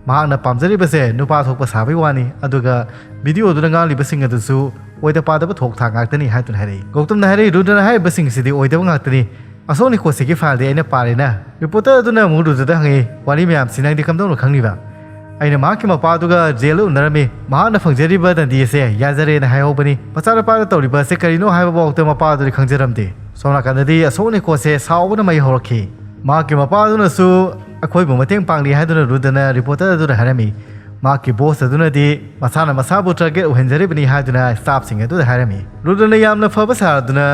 ꯃꯍꯥꯛꯅ ꯄꯥꯝꯖꯔꯤꯕꯁꯦ ꯅꯨꯄꯥ ꯊꯣꯛꯄ ꯁꯥꯕꯒꯤ ꯋꯥꯅꯤ, ꯑꯗꯨꯒ ꯚꯤꯗꯤꯑꯣꯗꯨꯅ ꯉꯥꯡꯂꯤꯕꯁꯤꯡ ꯑꯗꯨꯁꯨ ꯑꯣꯏꯗ ꯄꯥꯗꯕ ꯊꯣꯛ ꯊꯥꯛ ꯉꯥꯛꯇꯅꯤ ꯍꯥꯏꯗꯨꯅ ꯍꯥꯏꯔꯛꯏ꯫ ꯒꯧꯇꯝꯅ ꯍꯥꯏꯔꯛꯏ, "ꯔꯨꯗ꯭ꯔꯅ ꯍꯥꯏꯔꯤꯕꯁꯤꯡꯁꯤꯗꯤ ꯑꯣꯏꯗꯕ ꯉꯥꯛꯇꯅꯤ꯫ ꯑꯁꯣꯛ ꯅꯤꯀꯣꯁꯤꯒꯤ ꯐꯥꯏꯜꯗꯤ ꯑꯩꯅ ꯄꯥꯔꯦꯅ꯫" ꯔꯤꯄꯣꯔꯇꯔ ꯑꯗꯨꯅ ꯑꯃꯨꯛ ꯔꯨꯗ꯭ꯔꯗ ꯍꯪꯉꯤ, "ꯋꯥꯔꯤ ꯃꯌꯥꯝꯁꯤ ꯅꯪꯗꯤ ꯀꯝꯗꯧꯅ ꯈꯪꯂꯤꯕ?" "ꯑꯩꯅ ꯃꯍꯥꯛꯀꯤ ꯃꯄꯥꯗꯨꯒ ꯖꯦꯜꯗ ꯎꯅꯔꯝꯃꯤ, ꯃꯍꯥꯛꯅ ꯐꯪꯖꯔꯤꯕ ꯗꯟꯗꯤ ꯑꯁꯦ ꯌꯥꯖꯔꯦꯅ ꯍꯥꯏꯍꯧꯕꯅꯤ꯫ ꯃꯆꯥꯅꯨꯄꯥꯗ ꯇꯧꯔꯤꯕ ꯑꯁꯦ ꯀꯔꯤꯅꯣ ꯍꯥꯏꯕꯐꯥꯎꯗ ꯃꯄꯥꯗꯨꯗꯤ ꯈꯪꯖꯔꯝꯗꯦ꯫" ꯁꯣꯝ ꯅꯥꯀꯟꯗꯗꯤ ꯑꯁꯣꯛ ꯅꯤꯀꯣꯁꯦ ꯁꯥꯎꯕꯅ ꯃꯩ ꯍꯧꯔꯛꯈꯤ꯫ "ꯃꯍꯥꯛꯀꯤ ꯃꯄꯥꯗꯨꯅꯁꯨ ꯑꯩꯈꯣꯏꯕꯨ ꯃꯇꯦꯡ ꯄꯥꯡꯂꯤ" ꯍꯥꯏꯗꯨꯅ ꯔꯨꯗ꯭ꯔꯅ ꯔꯤꯄꯣꯔꯇꯔ ꯑꯗꯨꯗ ꯍꯥꯏꯔꯝꯃꯤ꯫ ꯃꯍꯥꯛꯀꯤ ꯕꯣꯁ ꯑꯗꯨꯅꯗꯤ ꯃꯁꯥꯅ ꯃꯁꯥꯕꯨ ꯇꯥꯔꯒꯦꯠ ꯑꯣꯏꯍꯟꯖꯔꯤꯕꯅꯤ ꯍꯥꯏꯗꯨꯅ ꯁ꯭ꯇꯥꯐꯁꯤꯡ ꯑꯗꯨꯗ ꯍꯥꯏꯔꯝꯃꯤ꯫ ꯔꯨꯗ꯭ꯔꯅ ꯌꯥꯝꯅ ꯐꯕ ꯁꯥꯔꯗꯨꯅ,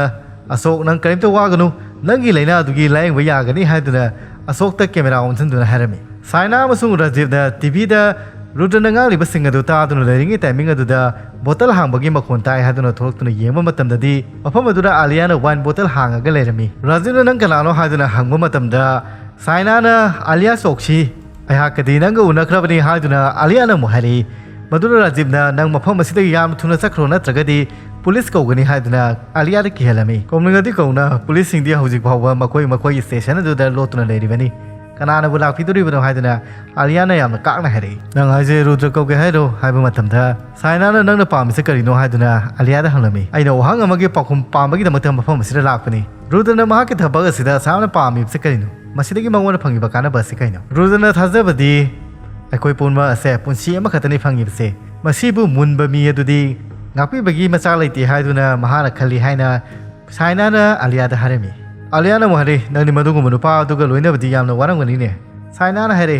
"ꯑꯁꯣꯛ, ꯅꯪ ꯀꯔꯤꯝꯇ ꯋꯥꯒꯅꯨ, ꯅꯪꯒꯤ ꯂꯥꯏꯅꯥꯗꯨꯒꯤ ꯂꯥꯌꯦꯡꯕ ꯌꯥꯒꯅꯤ" ꯍꯥꯏꯗꯨꯅ ꯑꯁꯣꯛꯇ ꯀꯦꯃꯦꯔꯥ ꯑꯣꯟꯁꯤꯟꯗꯨꯅ ꯍꯥꯏꯔꯝꯃꯤ꯫ ꯁꯥꯏꯅꯥ ꯑꯃꯁꯨꯡ ꯔꯥꯖꯤꯕꯅ ꯇꯤꯚꯤꯗ ꯔꯨꯗ꯭ꯔꯅ ꯉꯥꯡꯂꯤꯕꯁꯤꯡ ꯑꯗꯨ ꯇꯥꯗꯨꯅ ꯂꯩꯔꯤꯉꯩ ꯇꯥꯏꯃꯤꯡ ꯑꯗꯨꯗ ꯕꯣꯇꯜ ꯍꯥꯡꯕꯒꯤ ꯃꯈꯣꯟ ꯇꯥꯏ ꯍꯥꯏꯗꯨꯅ ꯊꯣꯛꯂꯛꯇꯨꯅ ꯌꯦꯡꯕ ꯃꯇꯝꯗꯗꯤ, ꯃꯐꯝ ꯑꯗꯨꯗ ꯑꯥꯂꯤꯌꯥꯅ ꯋꯥꯏꯟ ꯕꯣꯇꯜ ꯍꯥꯡꯉꯒ ꯂꯩꯔꯝꯃꯤ꯫ ꯔꯥꯖꯤꯕꯅ "ꯅꯪ ꯀꯅꯥꯅꯣ?" ꯍꯥꯏꯗꯨꯅ ꯍꯪꯕ ꯃꯇꯝꯗ, ꯁꯥꯏꯅꯥꯅ ꯑꯥꯂꯤꯌꯥ ꯁꯣꯛꯁꯤ, "ꯑꯩꯍꯥꯛꯀꯗꯤ ꯅꯪꯒ ꯎꯅꯈ꯭ꯔꯕꯅꯤ" ꯍꯥꯏꯗꯨꯅ ꯑꯥꯂꯤꯌꯥꯅ ꯑꯃꯨꯛ ꯍꯥꯏꯔꯛꯏ꯫ ꯃꯗꯨꯅ ꯔꯥꯖꯤꯕꯅ "ꯅꯪ ꯃꯐꯝ ꯑꯁꯤꯗꯒꯤ ꯌꯥꯝꯅ ꯊꯨꯅ ꯆꯠꯈ꯭ꯔꯣ, ꯅꯠꯇ꯭ꯔꯒꯗꯤ ꯄꯨꯂꯤꯁ ꯀꯧꯒꯅꯤ" ꯍꯥꯏꯗꯨꯅ ꯑꯥꯂꯤꯌꯥꯗ ꯀꯤꯍꯜꯂꯝꯃꯤ꯫ ꯀꯧꯅꯤꯡꯉꯗꯤ ꯀꯧꯅ, ꯄꯨꯂꯤꯁꯁꯤꯡꯗꯤ ꯍꯧꯖꯤꯛ ꯐꯥꯎꯕ ꯃꯈꯣꯏ ꯃꯈꯣꯏꯒꯤ ꯁ꯭ꯇꯦꯁꯟ ꯑꯗꯨꯗ ꯂꯣꯠꯇꯨꯅ ꯂꯩꯔꯤꯕꯅꯤ꯫ "ꯀꯅꯥꯅꯕꯨ ꯂꯥꯛꯄꯤꯗꯣꯔꯤꯕꯅꯣ?" ꯍꯥꯏꯗꯨꯅ ꯑꯥꯂꯤꯌꯥꯅ ꯌꯥꯝꯅ ꯀꯥꯛꯅ ꯍꯥꯏꯔꯛꯏ꯫ "ꯅꯪ ꯍꯥꯏꯁꯦ ꯔꯨꯗ꯭ꯔ ꯀꯧꯒꯦ ꯍꯥꯏꯔꯣ?" ꯍꯥꯏꯕ ꯃꯇꯝꯗ, ꯁꯥꯏꯅꯥꯅ "ꯅꯪꯅ ꯄꯥꯝꯃꯤꯁꯦ ꯀꯔꯤꯅꯣ?" ꯍꯥꯏꯗꯨꯅ ꯑꯥꯂꯤꯌꯥꯗ ꯍꯪꯂꯝꯃꯤ꯫ "ꯑꯩꯅ ꯋꯥꯍꯪ ꯑꯃꯒꯤ ꯄꯥꯎꯈꯨꯝ ꯄꯥꯝꯕꯒꯤꯗꯃꯛꯇ ꯃꯐꯝ ꯑꯁꯤꯗ ꯂꯥꯛꯄꯅꯤ꯫ ꯔꯨꯗ꯭ꯔꯅ ꯃꯍꯥꯛꯀꯤ ꯊꯕꯛ ꯑꯁꯤꯗ ꯑꯁꯥꯝꯅ ꯄꯥꯝꯃꯤꯕꯁꯦ ꯀꯔꯤꯅꯣ? ꯃꯁꯤꯗꯒꯤ ꯃꯉꯣꯟꯗ ꯐꯪꯉꯤꯕ ꯀꯥꯟꯅꯕ ꯑꯁꯤ ꯀꯩꯅꯣ?" ꯔꯨꯗ꯭ꯔꯅ ꯊꯥꯖꯕꯗꯤ, "ꯑꯩꯈꯣꯏ ꯄꯨꯝꯕ ꯑꯁꯦ ꯄꯨꯟꯁꯤ ꯑꯃꯈꯛꯇꯅꯤ ꯐꯪꯉꯤꯕꯁꯦ꯫ ꯃꯁꯤꯕꯨ ꯃꯨꯟꯕ ꯃꯤ ꯑꯗꯨꯗꯤ ꯉꯥꯛꯄꯤꯕꯒꯤ ꯃꯆꯥꯛ ꯂꯩꯇꯦ" ꯍꯥꯏꯗꯨꯅ ꯃꯍꯥꯛꯅ ꯈꯜꯂꯤ ꯍꯥꯏꯅ ꯁꯥꯏꯅꯥꯅ ꯑꯥꯂꯤꯌꯥꯗ ꯍꯥꯏꯔꯝꯃꯤ꯫ ꯑꯥꯂꯤꯌꯥꯅ ꯑꯃꯨꯛ ꯍꯥꯏꯔꯦ, "ꯅꯪꯗꯤ ꯃꯗꯨꯒꯨꯝꯕ ꯅꯨꯄꯥ ꯑꯗꯨꯒ ꯂꯣꯏꯅꯕꯗꯤ ꯌꯥꯝꯅ ꯋꯥꯔꯝꯒꯅꯤꯅꯦ?" ꯁꯥꯏꯅꯥꯅ ꯍꯥꯏꯔꯦ,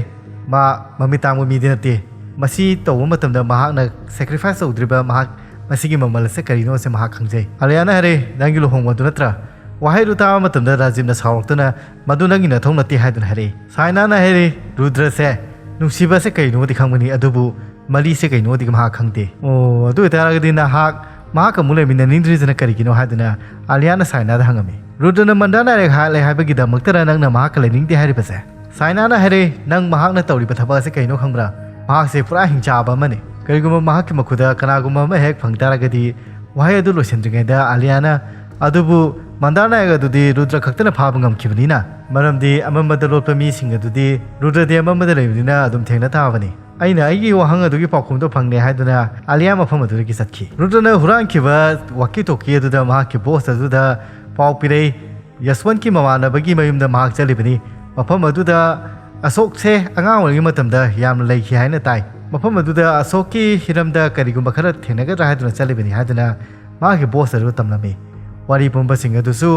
"ꯃꯥ ꯃꯃꯤꯠ ꯇꯥꯡꯕ ꯃꯤꯗꯤ ꯅꯠꯇꯦ꯫ ꯃꯁꯤ ꯇꯧꯕ ꯃꯇꯝꯗ ꯃꯍꯥꯛꯅ ꯁꯦꯀ꯭ꯔꯤꯐꯥꯏꯁ ꯇꯧꯗ꯭ꯔꯤꯕ ꯃꯍꯥꯛ ꯃꯁꯤꯒꯤ ꯃꯃꯜ ꯑꯁꯦ ꯀꯔꯤꯅꯣ ꯍꯥꯏꯁꯦ ꯃꯍꯥꯛ ꯈꯪꯖꯩ꯫" ꯑꯥꯂꯤꯌꯥꯅ ꯍꯥꯏꯔꯦ, "ꯅꯪꯒꯤ ꯂꯨꯍꯣꯡꯕꯗꯨ ꯅꯠꯇ꯭ꯔꯥ?" ꯋꯥꯍꯩꯗꯨ ꯇꯥꯕ ꯃꯇꯝꯗ ꯔꯥꯖꯤꯕꯅ ꯁꯥꯎꯔꯛꯇꯨꯅ, "ꯃꯗꯨ ꯅꯪꯒꯤ ꯅꯊꯧ ꯅꯠꯇꯦ" ꯍꯥꯏꯗꯨꯅ ꯍꯥꯏꯔꯛꯏ꯫ ꯁꯥꯏꯅꯥꯅ ꯍꯥꯏꯔꯦ, "ꯔꯨꯗ꯭ꯔꯁꯦ ꯅꯨꯡꯁꯤꯕꯁꯦ ꯀꯩꯅꯣꯗꯤ ꯈꯪꯕꯅꯤ, ꯑꯗꯨꯕꯨ ꯃꯔꯤꯁꯦ ꯀꯩꯅꯣꯗꯤ ꯃꯍꯥꯛ ꯈꯪꯗꯦ꯫ ꯑꯣ, ꯑꯗꯨ ꯑꯣꯏꯇꯥꯔꯒꯗꯤ ꯅꯍꯥꯛ ꯃꯍꯥꯛꯀ ꯑꯃꯨꯛ ꯂꯩꯃꯤꯟꯅꯅꯤꯡꯗ꯭ꯔꯤꯁꯤꯅ ꯀꯔꯤꯒꯤꯅꯣ?" ꯍꯥꯏꯗꯨꯅ ꯑꯥꯂꯤꯌꯥꯅ ꯁꯥꯏꯅꯥꯗ ꯍꯪꯉꯝꯃꯤ꯫ "ꯔꯨꯗ꯭ꯔꯅ ꯃꯟꯗꯥ ꯅꯥꯏꯔꯦꯛ ꯍꯥꯠꯂꯦ ꯍꯥꯏꯕꯒꯤꯗꯃꯛꯇꯔ ꯅꯪꯅ ꯃꯍꯥꯛꯀ ꯂꯩꯅꯤꯡꯗꯦ ꯍꯥꯏꯔꯤꯕꯁꯦ?" ꯁꯥꯏꯅꯥꯅ ꯍꯥꯏꯔꯦ, "ꯅꯪ ꯃꯍꯥꯛꯅ ꯇꯧꯔꯤꯕ ꯊꯕꯛ ꯑꯁꯤ ꯀꯩꯅꯣ ꯈꯪꯕ꯭ꯔꯥ? ꯃꯍꯥꯛꯁꯦ ꯄꯨꯔꯥ ꯍꯤꯡꯆꯥꯕ ꯑꯃꯅꯤ꯫ ꯀꯔꯤꯒꯨꯝꯕ ꯃꯍꯥꯛꯀꯤ ꯃꯈꯨꯗ ꯀꯅꯥꯒꯨꯝꯕ ꯑꯃ ꯍꯦꯛ ꯐꯪ ꯇꯥꯔꯒꯗꯤ", ꯋꯥꯍꯩ ꯑꯗꯨ ꯂꯣꯏꯁꯤꯟꯗ꯭ꯔꯤꯉꯩꯗ ꯑꯥꯂꯤꯌꯥꯅ, "ꯑꯗꯨꯕꯨ ꯃꯟꯗꯥ ꯅꯥꯏꯔꯦꯛ ꯑꯗꯨꯗꯤ ꯔꯨꯗ꯭ꯔ ꯈꯛꯇꯅ ꯐꯥꯕ ꯉꯝꯈꯤꯕꯅꯤꯅ, ꯃꯔꯝꯗꯤ ꯑꯃꯝꯕꯗ ꯂꯣꯠꯄ ꯃꯤꯁꯤꯡ ꯑꯗꯨꯗꯤ ꯔꯨꯗ꯭ꯔꯗꯤ ꯑꯃꯝꯕꯗ ꯂꯩꯕꯅꯤꯅ ꯑꯗꯨꯝ ꯊꯦꯡꯅ ꯇꯥꯕꯅꯤ꯫ ꯑꯩꯅ ꯑꯩꯒꯤ ꯋꯥꯍꯪ ꯑꯗꯨꯒꯤ ꯄꯥꯎꯈꯨꯝꯗꯣ ꯐꯪꯂꯦ" ꯍꯥꯏꯗꯨꯅ ꯑꯥꯂꯤꯌꯥ ꯃꯐꯝ ꯑꯗꯨꯗꯒꯤ ꯆꯠꯈꯤ꯫ ꯔꯨꯗ꯭ꯔꯅ ꯍꯨꯔꯥꯟꯈꯤꯕ ꯋꯥꯀꯤ ꯇꯣꯀꯤ ꯑꯗꯨꯗ ꯃꯍꯥꯛꯀꯤ ꯕꯣꯁ ꯑꯗꯨꯗ ꯄꯥꯎ ꯄꯤꯔꯛꯏ꯫ ꯌꯁꯋꯟꯠꯀꯤ ꯃꯃꯥꯟꯅꯕꯒꯤ ꯃꯌꯨꯝꯗ ꯃꯍꯥꯛ ꯆꯠꯂꯤꯕꯅꯤ꯫ ꯃꯐꯝ ꯑꯗꯨꯗ ꯑꯁꯣꯛꯁꯦ ꯑꯉꯥꯡ ꯑꯣꯏꯔꯤꯉꯩ ꯃꯇꯝꯗ ꯌꯥꯝꯅ ꯂꯩꯈꯤ ꯍꯥꯏꯅ ꯇꯥꯏ꯫ ꯃꯐꯝ ꯑꯗꯨꯗ ꯑꯁꯣꯛꯀꯤ ꯍꯤꯔꯝꯗ ꯀꯔꯤꯒꯨꯝꯕ ꯈꯔ ꯊꯦꯡꯅꯒꯗ꯭ꯔꯥ ꯍꯥꯏꯗꯨꯅ ꯆꯠꯂꯤꯕꯅꯤ ꯍꯥꯏꯗꯨꯅ ꯃꯍꯥꯛꯀꯤ ꯕꯣꯁ ꯑꯗꯨ ꯇꯝꯂꯝꯃꯤ꯫ ꯋꯥꯔꯤ ꯄꯨꯝꯕꯁꯤꯡ ꯑꯗꯨꯁꯨ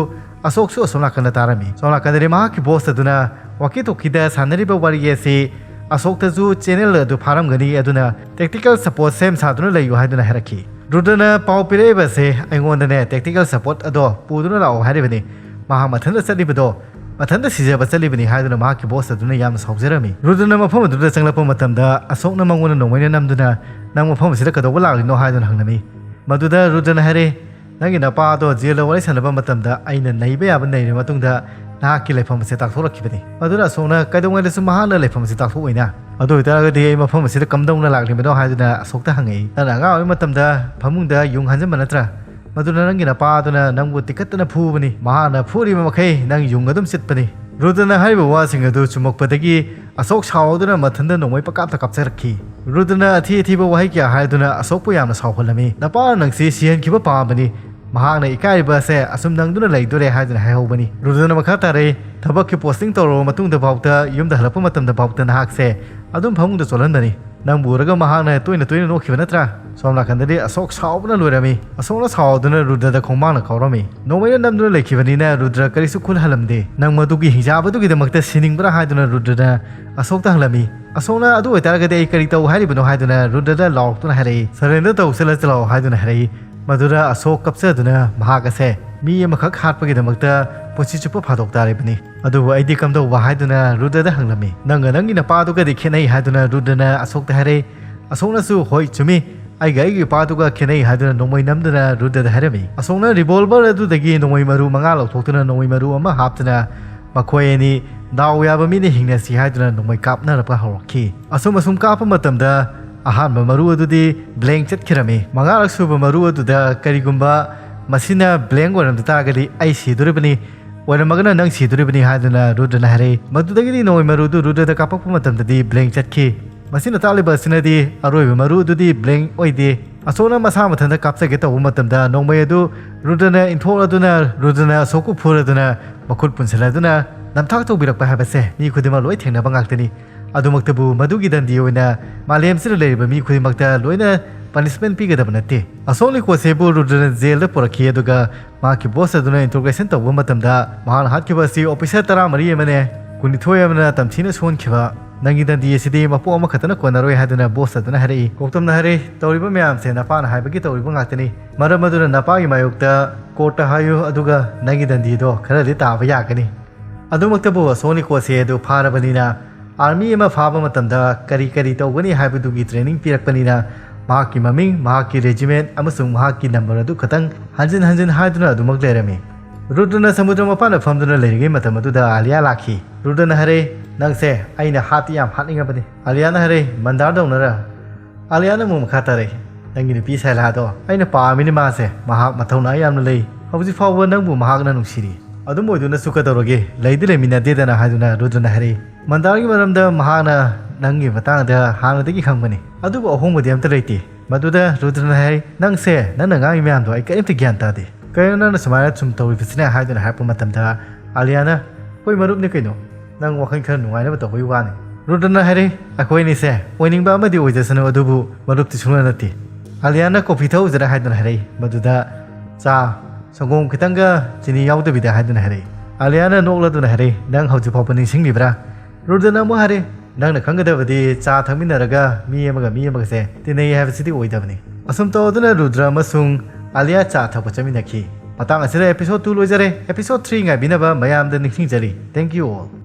ꯑꯁꯣꯛꯁꯨ ꯑꯁꯣꯝ ꯅꯥꯀꯟꯗ ꯇꯥꯔꯝꯃꯤ꯫ ꯁꯣꯝ ꯅꯥꯀꯟꯗꯗꯤ ꯃꯍꯥꯛꯀꯤ ꯕꯣꯁ ꯑꯗꯨꯅ ꯋꯥꯀꯤ ꯇꯣꯀꯤꯗ ꯁꯥꯟꯅꯔꯤꯕ ꯋꯥꯔꯤ ꯑꯁꯤ ꯑꯁꯣꯛꯇꯁꯨ ꯆꯦꯅꯦꯜ ꯑꯗꯨ ꯐꯥꯔꯝꯒꯅꯤ, ꯑꯗꯨꯅ ꯇꯦꯛꯇꯤꯀꯦꯜ ꯁꯄꯣꯔꯠ ꯁꯦꯝ ꯁꯥꯗꯨꯅ ꯂꯩꯌꯨ ꯍꯥꯏꯗꯨꯅ ꯍꯥꯏꯔꯛꯈꯤ꯫ ꯔꯨꯗ꯭ꯔꯅ ꯄꯥꯎ ꯄꯤꯔꯛꯏꯕꯁꯦ ꯑꯩꯉꯣꯟꯗꯅꯦ, ꯇꯦꯛꯇꯤꯀꯦꯜ ꯁꯄꯣꯔꯠ ꯑꯗꯣ ꯄꯨꯗꯨꯅ ꯂꯥꯛꯑꯣ ꯍꯥꯏꯔꯤꯕꯅꯤ꯫ ꯃꯍꯥꯛ ꯃꯊꯟꯇ ꯆꯠꯂꯤꯕꯗꯣ ꯃꯊꯟꯇ ꯁꯤꯖꯕ ꯆꯠꯂꯤꯕꯅꯤ ꯍꯥꯏꯗꯨꯅ ꯃꯍꯥꯛꯀꯤ ꯕꯣꯁ ꯑꯗꯨꯅ ꯌꯥꯝꯅ ꯁꯥꯎꯖꯔꯝꯃꯤ꯫ ꯔꯨꯗ꯭ꯔꯅ ꯃꯐꯝ ꯑꯗꯨꯗ ꯆꯪꯂꯛꯄ ꯃꯇꯝꯗ ꯑꯁꯣꯛꯅ ꯃꯉꯣꯟꯗ ꯅꯣꯡꯃꯩꯅ ꯅꯝꯗꯨꯅ, "ꯅꯪ ꯃꯐꯝ ꯑꯁꯤꯗ ꯀꯩꯗꯧꯕ ꯂꯥꯛꯂꯤꯅꯣ?" ꯍꯥꯏꯗꯨꯅ ꯍꯪꯂꯝꯃꯤ꯫ ꯃꯗꯨꯗ ꯔꯨꯗ꯭ꯔꯅ ꯍꯥꯏꯔꯦ, "ꯅꯪꯒꯤ ꯅꯄꯥ ꯑꯗꯣ ꯖꯦꯜꯗ ꯋꯥꯔꯤ ꯁꯥꯟꯅꯕ ꯃꯇꯝꯗ ꯑꯩꯅ ꯅꯩꯕ ꯌꯥꯕ ꯅꯩꯔꯕ ꯃꯇꯨꯡꯗ ꯅꯍꯥꯛꯀꯤ ꯂꯩꯐꯝ ꯑꯁꯦ ꯇꯥꯛꯊꯣꯔꯛꯈꯤꯕꯅꯤ꯫ ꯃꯗꯨꯅ ꯑꯁꯣꯛꯅ ꯀꯩꯗꯧꯉꯩꯗꯁꯨ ꯃꯍꯥꯛꯅ ꯂꯩꯐꯝ ꯑꯁꯤ ꯇꯥꯛꯊꯣꯛꯑꯣꯏꯅ꯫ ꯑꯗꯨ ꯑꯣꯏꯇꯥꯔꯒꯗꯤ ꯑꯩ ꯃꯐꯝ ꯑꯁꯤꯗ ꯀꯝꯗꯧꯅ ꯂꯥꯛꯂꯤꯕꯅꯣ?" ꯍꯥꯏꯗꯨꯅ ꯑꯁꯣꯛꯇ ꯍꯪꯉꯛꯏ꯫ "ꯅꯪꯅ ꯑꯉꯥꯡ ꯑꯣꯏꯕ ꯃꯇꯝꯗ ꯐꯃꯨꯡꯗ ꯌꯨꯡ ꯍꯥꯟꯖꯟꯕ ꯅꯠꯇ꯭ꯔꯥ? ꯃꯗꯨꯅ ꯅꯪꯒꯤ ꯅꯄꯥ ꯑꯗꯨꯅ ꯅꯪꯕꯨ ꯇꯤꯛꯈꯠꯇꯅ ꯐꯨꯕꯅꯤ꯫ ꯃꯍꯥꯛꯅ ꯐꯨꯔꯤꯕ ꯃꯈꯩ ꯅꯪ ꯌꯨꯡ ꯑꯗꯨꯝ ꯆꯤꯠꯄꯅꯤ꯫" ꯔꯨꯗ꯭ꯔꯅ ꯍꯥꯏꯔꯤꯕ ꯋꯥꯁꯤꯡ ꯑꯗꯨ ꯆꯨꯝꯃꯛꯄꯗꯒꯤ ꯑꯁꯣꯛ ꯁꯥꯎꯗꯨꯅ ꯃꯊꯟꯇ ꯅꯣꯡꯃꯩ ꯄꯀꯥꯞꯇ ꯀꯥꯞꯆꯔꯛꯈꯤ꯫ ꯔꯨꯗ꯭ꯔꯅ ꯑꯊꯤ ꯑꯊꯤꯕ ꯋꯥꯍꯩ ꯀꯌꯥ ꯍꯥꯏꯗꯨꯅ ꯑꯁꯣꯛꯄꯨ ꯌꯥꯝꯅ ꯁꯥꯎꯍꯜꯂꯝꯃꯤ꯫ "ꯅꯄꯥꯅ ꯅꯪꯁꯤ ꯁꯤꯍꯟꯈꯤꯕ ꯄꯥꯝꯕꯅꯤ꯫ ꯃꯍꯥꯛꯅ ꯏꯀꯥꯏꯔꯤꯕ ꯑꯁꯦ ꯑꯁꯨꯝ ꯅꯪꯗꯨꯅ ꯂꯩꯗꯣꯔꯦ" ꯍꯥꯏꯗꯨꯅ ꯍꯥꯏꯍꯧꯕꯅꯤ꯫ ꯔꯨꯗ꯭ꯔꯅ ꯃꯈꯥ ꯇꯥꯔꯛꯏ, "ꯊꯕꯛꯀꯤ ꯄꯣꯁꯇꯤꯡ ꯇꯧꯔꯕ ꯃꯇꯨꯡꯗ ꯐꯥꯎꯗ ꯌꯨꯝꯗ ꯍꯜꯂꯛꯄ ꯃꯇꯝꯗ ꯐꯥꯎꯗ ꯅꯍꯥꯛꯁꯦ ꯑꯗꯨꯝ ꯐꯃꯨꯡꯗ ꯆꯣꯜꯍꯟꯕꯅꯤ꯫ ꯅꯪꯕꯨ ꯎꯔꯒ ꯃꯍꯥꯛꯅ ꯇꯣꯏꯅ ꯇꯣꯏꯅ ꯅꯣꯛꯈꯤꯕ ꯅꯠꯇ꯭ꯔꯥ?" ꯁꯣꯝ ꯅꯥꯀꯟꯗꯗꯤ ꯑꯁꯣꯛ ꯁꯥꯎꯕꯅ ꯂꯣꯏꯔꯝꯃꯤ꯫ ꯑꯁꯣꯛꯅ ꯁꯥꯎꯗꯨꯅ ꯔꯨꯗ꯭ꯔꯗ ꯈꯣꯡꯕꯥꯡꯅ ꯀꯥꯎꯔꯝꯃꯤ꯫ ꯅꯣꯡꯃꯩꯅ ꯅꯝꯗꯨꯅ ꯂꯩꯈꯤꯕꯅꯤꯅ ꯔꯨꯗ꯭ꯔ ꯀꯔꯤꯁꯨ ꯈꯨꯠ ꯍꯜꯂꯝꯗꯦ꯫ "ꯅꯪ ꯃꯗꯨꯒꯤ ꯍꯤꯡꯆꯥꯕꯗꯨꯒꯤꯗꯃꯛꯇ ꯁꯤꯅꯤꯡꯕ꯭ꯔꯥ?" ꯍꯥꯏꯗꯨꯅ ꯔꯨꯗ꯭ꯔꯅ ꯑꯁꯣꯛꯇ ꯍꯪꯂꯝꯃꯤ꯫ ꯑꯁꯣꯛꯅ "ꯑꯗꯨ ꯑꯣꯏꯇꯥꯔꯒꯗꯤ ꯑꯩ ꯀꯔꯤ ꯇꯧ ꯍꯥꯏꯔꯤꯕꯅꯣ?" ꯍꯥꯏꯗꯨꯅ ꯔꯨꯗ꯭ꯔꯗ ꯂꯥꯎꯔꯛꯇꯨꯅ ꯍꯥꯏꯔꯛꯏ꯫ "ꯁꯔꯦꯟꯗꯔ ꯇꯧ, ꯆꯠꯂꯁꯤ ꯂꯥꯛꯑꯣ" ꯍꯥꯏꯗꯨꯅ ꯍꯥꯏꯔꯛꯏ꯫ ꯃꯗꯨꯗ ꯑꯁꯣꯛ ꯀꯞꯆꯗꯨꯅ ꯃꯍꯥꯛ ꯑꯁꯦ ꯃꯤ ꯑꯃꯈꯛ ꯍꯥꯠꯄꯒꯤꯗꯃꯛꯇ ꯄꯨꯟꯁꯤ ꯆꯨꯞꯄ ꯐꯥꯗꯣꯛ ꯇꯥꯔꯤꯕꯅꯤ꯫ "ꯑꯗꯨꯕꯨ ꯑꯩꯗꯤ ꯀꯝꯗꯧꯕ?" ꯍꯥꯏꯗꯨꯅ ꯔꯨꯗ꯭ꯔꯗ ꯍꯪꯂꯝꯃꯤ꯫ "ꯅꯪꯒ ꯅꯪꯒꯤ ꯅꯄꯥꯗꯨꯒꯗꯤ ꯈꯦꯠꯅꯩ" ꯍꯥꯏꯗꯨꯅ ꯔꯨꯗ꯭ꯔꯅ ꯑꯁꯣꯛꯇ ꯍꯥꯏꯔꯛꯏ꯫ ꯑꯁꯣꯛꯅꯁꯨ "ꯍꯣꯏ, ꯆꯨꯝꯃꯤ, ꯑꯩꯒ ꯑꯩꯒꯤ ꯏꯄꯥꯗꯨꯒ ꯈꯦꯠꯅꯩ" ꯍꯥꯏꯗꯨꯅ ꯅꯣꯡꯃꯩ ꯅꯝꯗꯨꯅ ꯔꯨꯗ꯭ꯔꯗ ꯍꯥꯏꯔꯝꯃꯤ꯫ ꯑꯁꯣꯛꯅ ꯔꯤꯚꯣꯜꯚꯔ ꯑꯗꯨꯗꯒꯤ ꯅꯣꯡꯃꯩ ꯃꯔꯨ ꯃꯉꯥ ꯂꯧꯊꯣꯛꯇꯨꯅ ꯅꯣꯡꯃꯩ ꯃꯔꯨ ꯑꯃ ꯍꯥꯞꯇꯨꯅ ꯃꯈꯣꯏ ꯑꯅꯤ ꯗꯥꯎ ꯌꯥꯕ ꯃꯤꯅ ꯍꯤꯡꯅꯁꯤ ꯍꯥꯏꯗꯨꯅ ꯅꯣꯡꯃꯩ ꯀꯥꯞꯅꯔꯛꯄ ꯍꯧꯔꯛꯈꯤ꯫ ꯑꯁꯨꯝ ꯑꯁꯨꯝ ꯀꯥꯞꯄ ꯃꯇꯝꯗ ꯑꯍꯥꯟꯕ ꯃꯔꯨ ꯑꯗꯨꯗꯤ ꯕ꯭ꯂꯦꯡ ꯆꯠꯈꯤꯔꯝꯃꯤ꯫ ꯃꯉꯥꯔꯛ ꯁꯨꯕ ꯃꯔꯨ ꯑꯗꯨꯗ ꯀꯔꯤꯒꯨꯝꯕ ꯃꯁꯤꯅ ꯕ꯭ꯂꯦꯡ ꯑꯣꯏꯔꯝꯗ ꯇꯥꯔꯒꯗꯤ ꯑꯩ ꯁꯤꯗꯣꯔꯤꯕꯅꯤ, ꯑꯣꯏꯔꯝꯃꯒꯅ ꯅꯪ ꯁꯤꯗꯣꯔꯤꯕꯅꯤ ꯍꯥꯏꯗꯨꯅ ꯔꯨꯗ꯭ꯔꯅ ꯍꯥꯏꯔꯛꯏ꯫ ꯃꯗꯨꯗꯒꯤꯗꯤ ꯅꯣꯡꯃꯩ ꯃꯔꯨꯗꯨ ꯔꯨꯗ꯭ꯔꯗ ꯀꯥꯞꯄꯛꯄ ꯃꯇꯝꯗꯗꯤ ꯕ꯭ꯂꯦꯡ ꯆꯠꯈꯤ꯫ ꯃꯁꯤꯅ ꯇꯥꯛꯂꯤꯕ ꯑꯁꯤꯅꯗꯤ ꯑꯔꯣꯏꯕ ꯃꯔꯨ ꯑꯗꯨꯗꯤ ꯕ꯭ꯂꯦꯡ ꯑꯣꯏꯗꯦ꯫ ꯑꯁꯣꯛꯅ ꯃꯁꯥ ꯃꯊꯟꯇ ꯀꯥꯞꯆꯒꯦ ꯇꯧꯕ ꯃꯇꯝꯗ ꯅꯣꯡꯃꯩ ꯑꯗꯨ ꯔꯨꯗ꯭ꯔꯅ ꯏꯟꯊꯣꯛꯂꯗꯨꯅ ꯔꯨꯗ꯭ꯔꯅ ꯑꯁꯣꯛꯄꯨ ꯐꯨꯔꯗꯨꯅ ꯃꯈꯨꯠ ꯄꯨꯟꯁꯤꯜꯂꯗꯨꯅ ꯅꯝꯊꯥꯛ ꯇꯧꯕꯤꯔꯛꯄ ꯍꯥꯏꯕꯁꯦ ꯃꯤ ꯈꯨꯗꯤꯡꯃꯛ ꯂꯣꯏ ꯊꯦꯡꯅꯕ ꯉꯥꯛꯇꯅꯤ꯫ ꯑꯗꯨꯃꯛꯇꯕꯨ ꯃꯗꯨꯒꯤ ꯗꯟꯗꯤ ꯑꯣꯏꯅ ꯃꯥꯂꯦꯝꯁꯤꯗ ꯂꯩꯔꯤꯕ ꯃꯤ ꯈꯨꯗꯤꯡꯃꯛꯇ ꯂꯣꯏꯅ ꯄꯅꯤꯁꯃꯦꯟ ꯄꯤꯒꯗꯕ ꯅꯠꯇꯦ꯫ ꯑꯁꯣꯛ ꯂꯤꯀꯣꯁꯦꯕꯨ ꯔꯨꯗ꯭ꯔꯅ ꯖꯦꯜꯗ ꯄꯨꯔꯛꯈꯤ, ꯑꯗꯨꯒ ꯃꯍꯥꯛꯀꯤ ꯕꯣꯁ ꯑꯗꯨꯅ ꯏꯟꯇ꯭ꯔꯣꯒꯦꯁꯟ ꯇꯧꯕ ꯃꯇꯝꯗ ꯃꯍꯥꯛꯅ ꯍꯥꯠꯈꯤꯕ ꯑꯁꯤ ꯑꯣꯐꯤꯁꯔ ꯇꯔꯥꯃꯔꯤ ꯑꯃꯅꯦ, ꯀꯨꯟꯅꯤꯊꯣꯏ ꯑꯃꯅ ꯇꯝꯊꯤꯅ ꯁꯣꯟꯈꯤꯕ꯫ "ꯅꯪꯒꯤ ꯗꯟꯗꯤ ꯑꯁꯤꯗꯤ ꯃꯄꯣꯛ ꯑꯃꯈꯛꯇꯅ ꯀꯣꯟꯅꯔꯣꯏ" ꯍꯥꯏꯗꯨꯅ ꯕꯣꯁ ꯑꯗꯨꯅ ꯍꯥꯏꯔꯛꯏ꯫ ꯒꯧꯇꯝꯅ ꯍꯥꯏꯔꯛꯏ, "ꯇꯧꯔꯤꯕ ꯃꯌꯥꯝꯁꯦ ꯅꯄꯥꯅ ꯍꯥꯏꯕꯒꯤ ꯇꯧꯔꯤꯕ ꯉꯥꯛꯇꯅꯤ꯫ ꯃꯔꯝ ꯑꯗꯨꯅ ꯅꯄꯥꯒꯤ ꯃꯥꯌꯣꯛꯇ ꯀꯣꯔꯠꯇ ꯍꯥꯏꯌꯨ, ꯑꯗꯨꯒ ꯅꯪꯒꯤ ꯗꯟꯗꯤꯗꯣ ꯈꯔꯗꯤ ꯇꯥꯕ ꯌꯥꯒꯅꯤ"꯫ ꯑꯗꯨꯃꯛꯇꯕꯨ ꯁꯣꯅꯤꯀꯣꯁꯦ ꯑꯗꯨ ꯐꯥꯔꯕꯅꯤꯅ, ꯑꯥꯔꯃꯤ ꯑꯃ ꯐꯥꯕ ꯃꯇꯝꯗ ꯀꯔꯤ ꯀꯔꯤ ꯇꯧꯒꯅꯤ ꯍꯥꯏꯕꯗꯨꯒꯤ ꯇ꯭ꯔꯦꯅꯤꯡ ꯄꯤꯔꯛꯄꯅꯤꯅ, ꯃꯍꯥꯛꯀꯤ ꯃꯃꯤꯡ, ꯃꯍꯥꯛꯀꯤ ꯔꯦꯖꯤꯃꯦꯟꯠ ꯑꯃꯁꯨꯡ ꯃꯍꯥꯛꯀꯤ ꯅꯝꯕꯔ ꯑꯗꯨ ꯈꯛꯇꯪ ꯍꯟꯖꯤꯟ ꯍꯟꯖꯤꯟ ꯍꯥꯏꯗꯨꯅ ꯑꯗꯨꯃꯛ ꯂꯩꯔꯝꯃꯤ꯫ ꯔꯨꯗ꯭ꯔꯅ ꯁꯃꯨꯗ꯭ꯔ ꯃꯄꯥꯟꯗ ꯐꯝꯗꯨꯅ ꯂꯩꯔꯤꯉꯩ ꯃꯇꯝ ꯑꯗꯨꯗ ꯑꯥꯂꯤꯌꯥ ꯂꯥꯛꯈꯤ꯫ ꯔꯨꯗ꯭ꯔꯅ ꯍꯥꯏꯔꯦ, "ꯅꯪꯁꯦ ꯑꯩꯅ ꯍꯥꯠꯇꯤ ꯌꯥꯝ ꯍꯥꯠꯅꯤꯡꯉꯕꯅꯤ꯫" ꯑꯥꯂꯤꯌꯥꯅ ꯍꯥꯏꯔꯦ, "ꯃꯟꯗꯥꯔꯗꯧꯅꯔ?" ꯑꯥꯂꯤꯌꯥꯅ ꯑꯃꯨꯛ ꯃꯈꯥ ꯇꯥꯔꯛꯏ, "ꯅꯪꯒꯤ ꯅꯨꯄꯤ ꯁꯥꯏꯂꯥꯗꯣ ꯑꯩꯅ ꯄꯥꯝꯃꯤꯅꯤ꯫ ꯃꯥꯁꯦ ꯃꯍꯥꯛ ꯃꯊꯧꯅꯥ ꯌꯥꯝꯅ ꯂꯩ꯫ ꯍꯧꯖꯤꯛ ꯐꯥꯎꯕ ꯅꯪꯕꯨ ꯃꯍꯥꯛꯅ ꯅꯨꯡꯁꯤꯔꯤ꯫ ꯑꯗꯨꯝ ꯑꯣꯏꯗꯨꯅꯁꯨ ꯀꯩꯗꯧꯔꯒꯦ, ꯂꯩꯗꯤ ꯂꯩꯃꯤꯟꯅꯗꯦꯗꯅ," ꯍꯥꯏꯗꯨꯅ ꯔꯨꯗ꯭ꯔꯅ ꯍꯥꯏꯔꯛꯏ꯫ "ꯃꯟꯗꯥꯔꯒꯤ ꯃꯔꯝꯗ ꯃꯍꯥꯛꯅ ꯅꯪꯒꯤ ꯃꯇꯥꯡꯗ ꯍꯥꯟꯅꯗꯒꯤ ꯈꯪꯕꯅꯤ, ꯑꯗꯨꯕꯨ ꯑꯍꯣꯡꯕꯗꯤ ꯑꯝꯇ ꯂꯩꯇꯦ꯫" ꯃꯗꯨꯗ ꯔꯨꯗ꯭ꯔꯅ ꯍꯥꯏ, "ꯅꯪꯁꯦ ꯅꯪꯅ ꯉꯥꯡꯉꯤ ꯃꯌꯥꯝꯗꯣ ꯑꯩ ꯀꯔꯤꯝꯇ ꯒ꯭ꯌꯥꯟ ꯇꯥꯗꯦ꯫ ꯀꯩꯅꯣ ꯅꯪꯅ ꯁꯨꯃꯥꯏꯅ ꯁꯨꯝ ꯇꯧꯔꯤꯕꯁꯤꯅ?" ꯍꯥꯏꯗꯨꯅ ꯍꯥꯏꯔꯛꯄ ꯃꯇꯝꯗ ꯑꯥꯂꯤꯌꯥꯅ, "ꯑꯩꯈꯣꯏ ꯃꯔꯨꯞꯅꯤ ꯀꯩꯅꯣ, ꯅꯪ ꯋꯥꯈꯜ ꯈꯔ ꯅꯨꯡꯉꯥꯏꯅꯕ ꯇꯧꯕꯒꯤ ꯋꯥꯅꯤ꯫" ꯔꯨꯗ꯭ꯔꯅ ꯍꯥꯏꯔꯦ, "ꯑꯩꯈꯣꯏ ꯑꯅꯤꯁꯦ ꯑꯣꯏꯅꯤꯡꯕ ꯑꯃꯗꯤ ꯑꯣꯏꯖꯁꯅꯨ, ꯑꯗꯨꯕꯨ ꯃꯔꯨꯞꯇꯤ ꯁꯨꯡꯅ ꯅꯠꯇꯦ꯫" ꯑꯥꯂꯤꯌꯥꯅ ꯀꯣꯐꯤ ꯊꯛꯎꯁꯤꯔ ꯍꯥꯏꯗꯨꯅ ꯍꯥꯏꯔꯛꯏ꯫ ꯃꯗꯨꯗ ꯆꯥ, ꯁꯪꯒꯣꯝ ꯈꯤꯇꯪꯒ ꯆꯤꯅꯤ ꯌꯥꯎꯗꯕꯤꯗ ꯍꯥꯏꯗꯨꯅ ꯍꯥꯏꯔꯛꯏ꯫ ꯑꯥꯂꯤꯌꯥꯅ ꯅꯣꯛꯂꯗꯨꯅ ꯍꯥꯏꯔꯛꯏ, "ꯅꯪ ꯍꯧꯖꯤꯛ ꯐꯥꯎꯕ ꯅꯤꯡꯁꯤꯡꯂꯤꯕ꯭ꯔꯥ?" ꯔꯨꯗ꯭ꯔꯅ ꯑꯃꯨꯛ ꯍꯥꯏꯔꯦ, "ꯅꯪꯅ ꯈꯪꯒꯗꯕꯗꯤ ꯆꯥ ꯊꯛꯃꯤꯟꯅꯔꯒ ꯃꯤ ꯑꯃꯒ ꯃꯤ ꯑꯃꯒꯁꯦ ꯇꯤꯟꯅꯩ ꯍꯥꯏꯕꯁꯤꯗꯤ ꯑꯣꯏꯗꯕꯅꯤ꯫" ꯑꯁꯨꯝ ꯇꯧꯗꯨꯅ ꯔꯨꯗ꯭ꯔ ꯑꯃꯁꯨꯡ ꯑꯥꯂꯤꯌꯥ ꯆꯥ ꯊꯛꯄ ꯆꯠꯃꯤꯟꯅꯈꯤ꯫ ꯃꯇꯥꯡ ꯑꯁꯤꯗ episode two ꯂꯣꯏꯖꯔꯦ꯫ Episode three ꯉꯥꯏꯕꯤꯅꯕ ꯃꯌꯥꯝꯗ ꯅꯤꯡꯁꯤꯡꯖꯔꯤ꯫ Thank you all꯫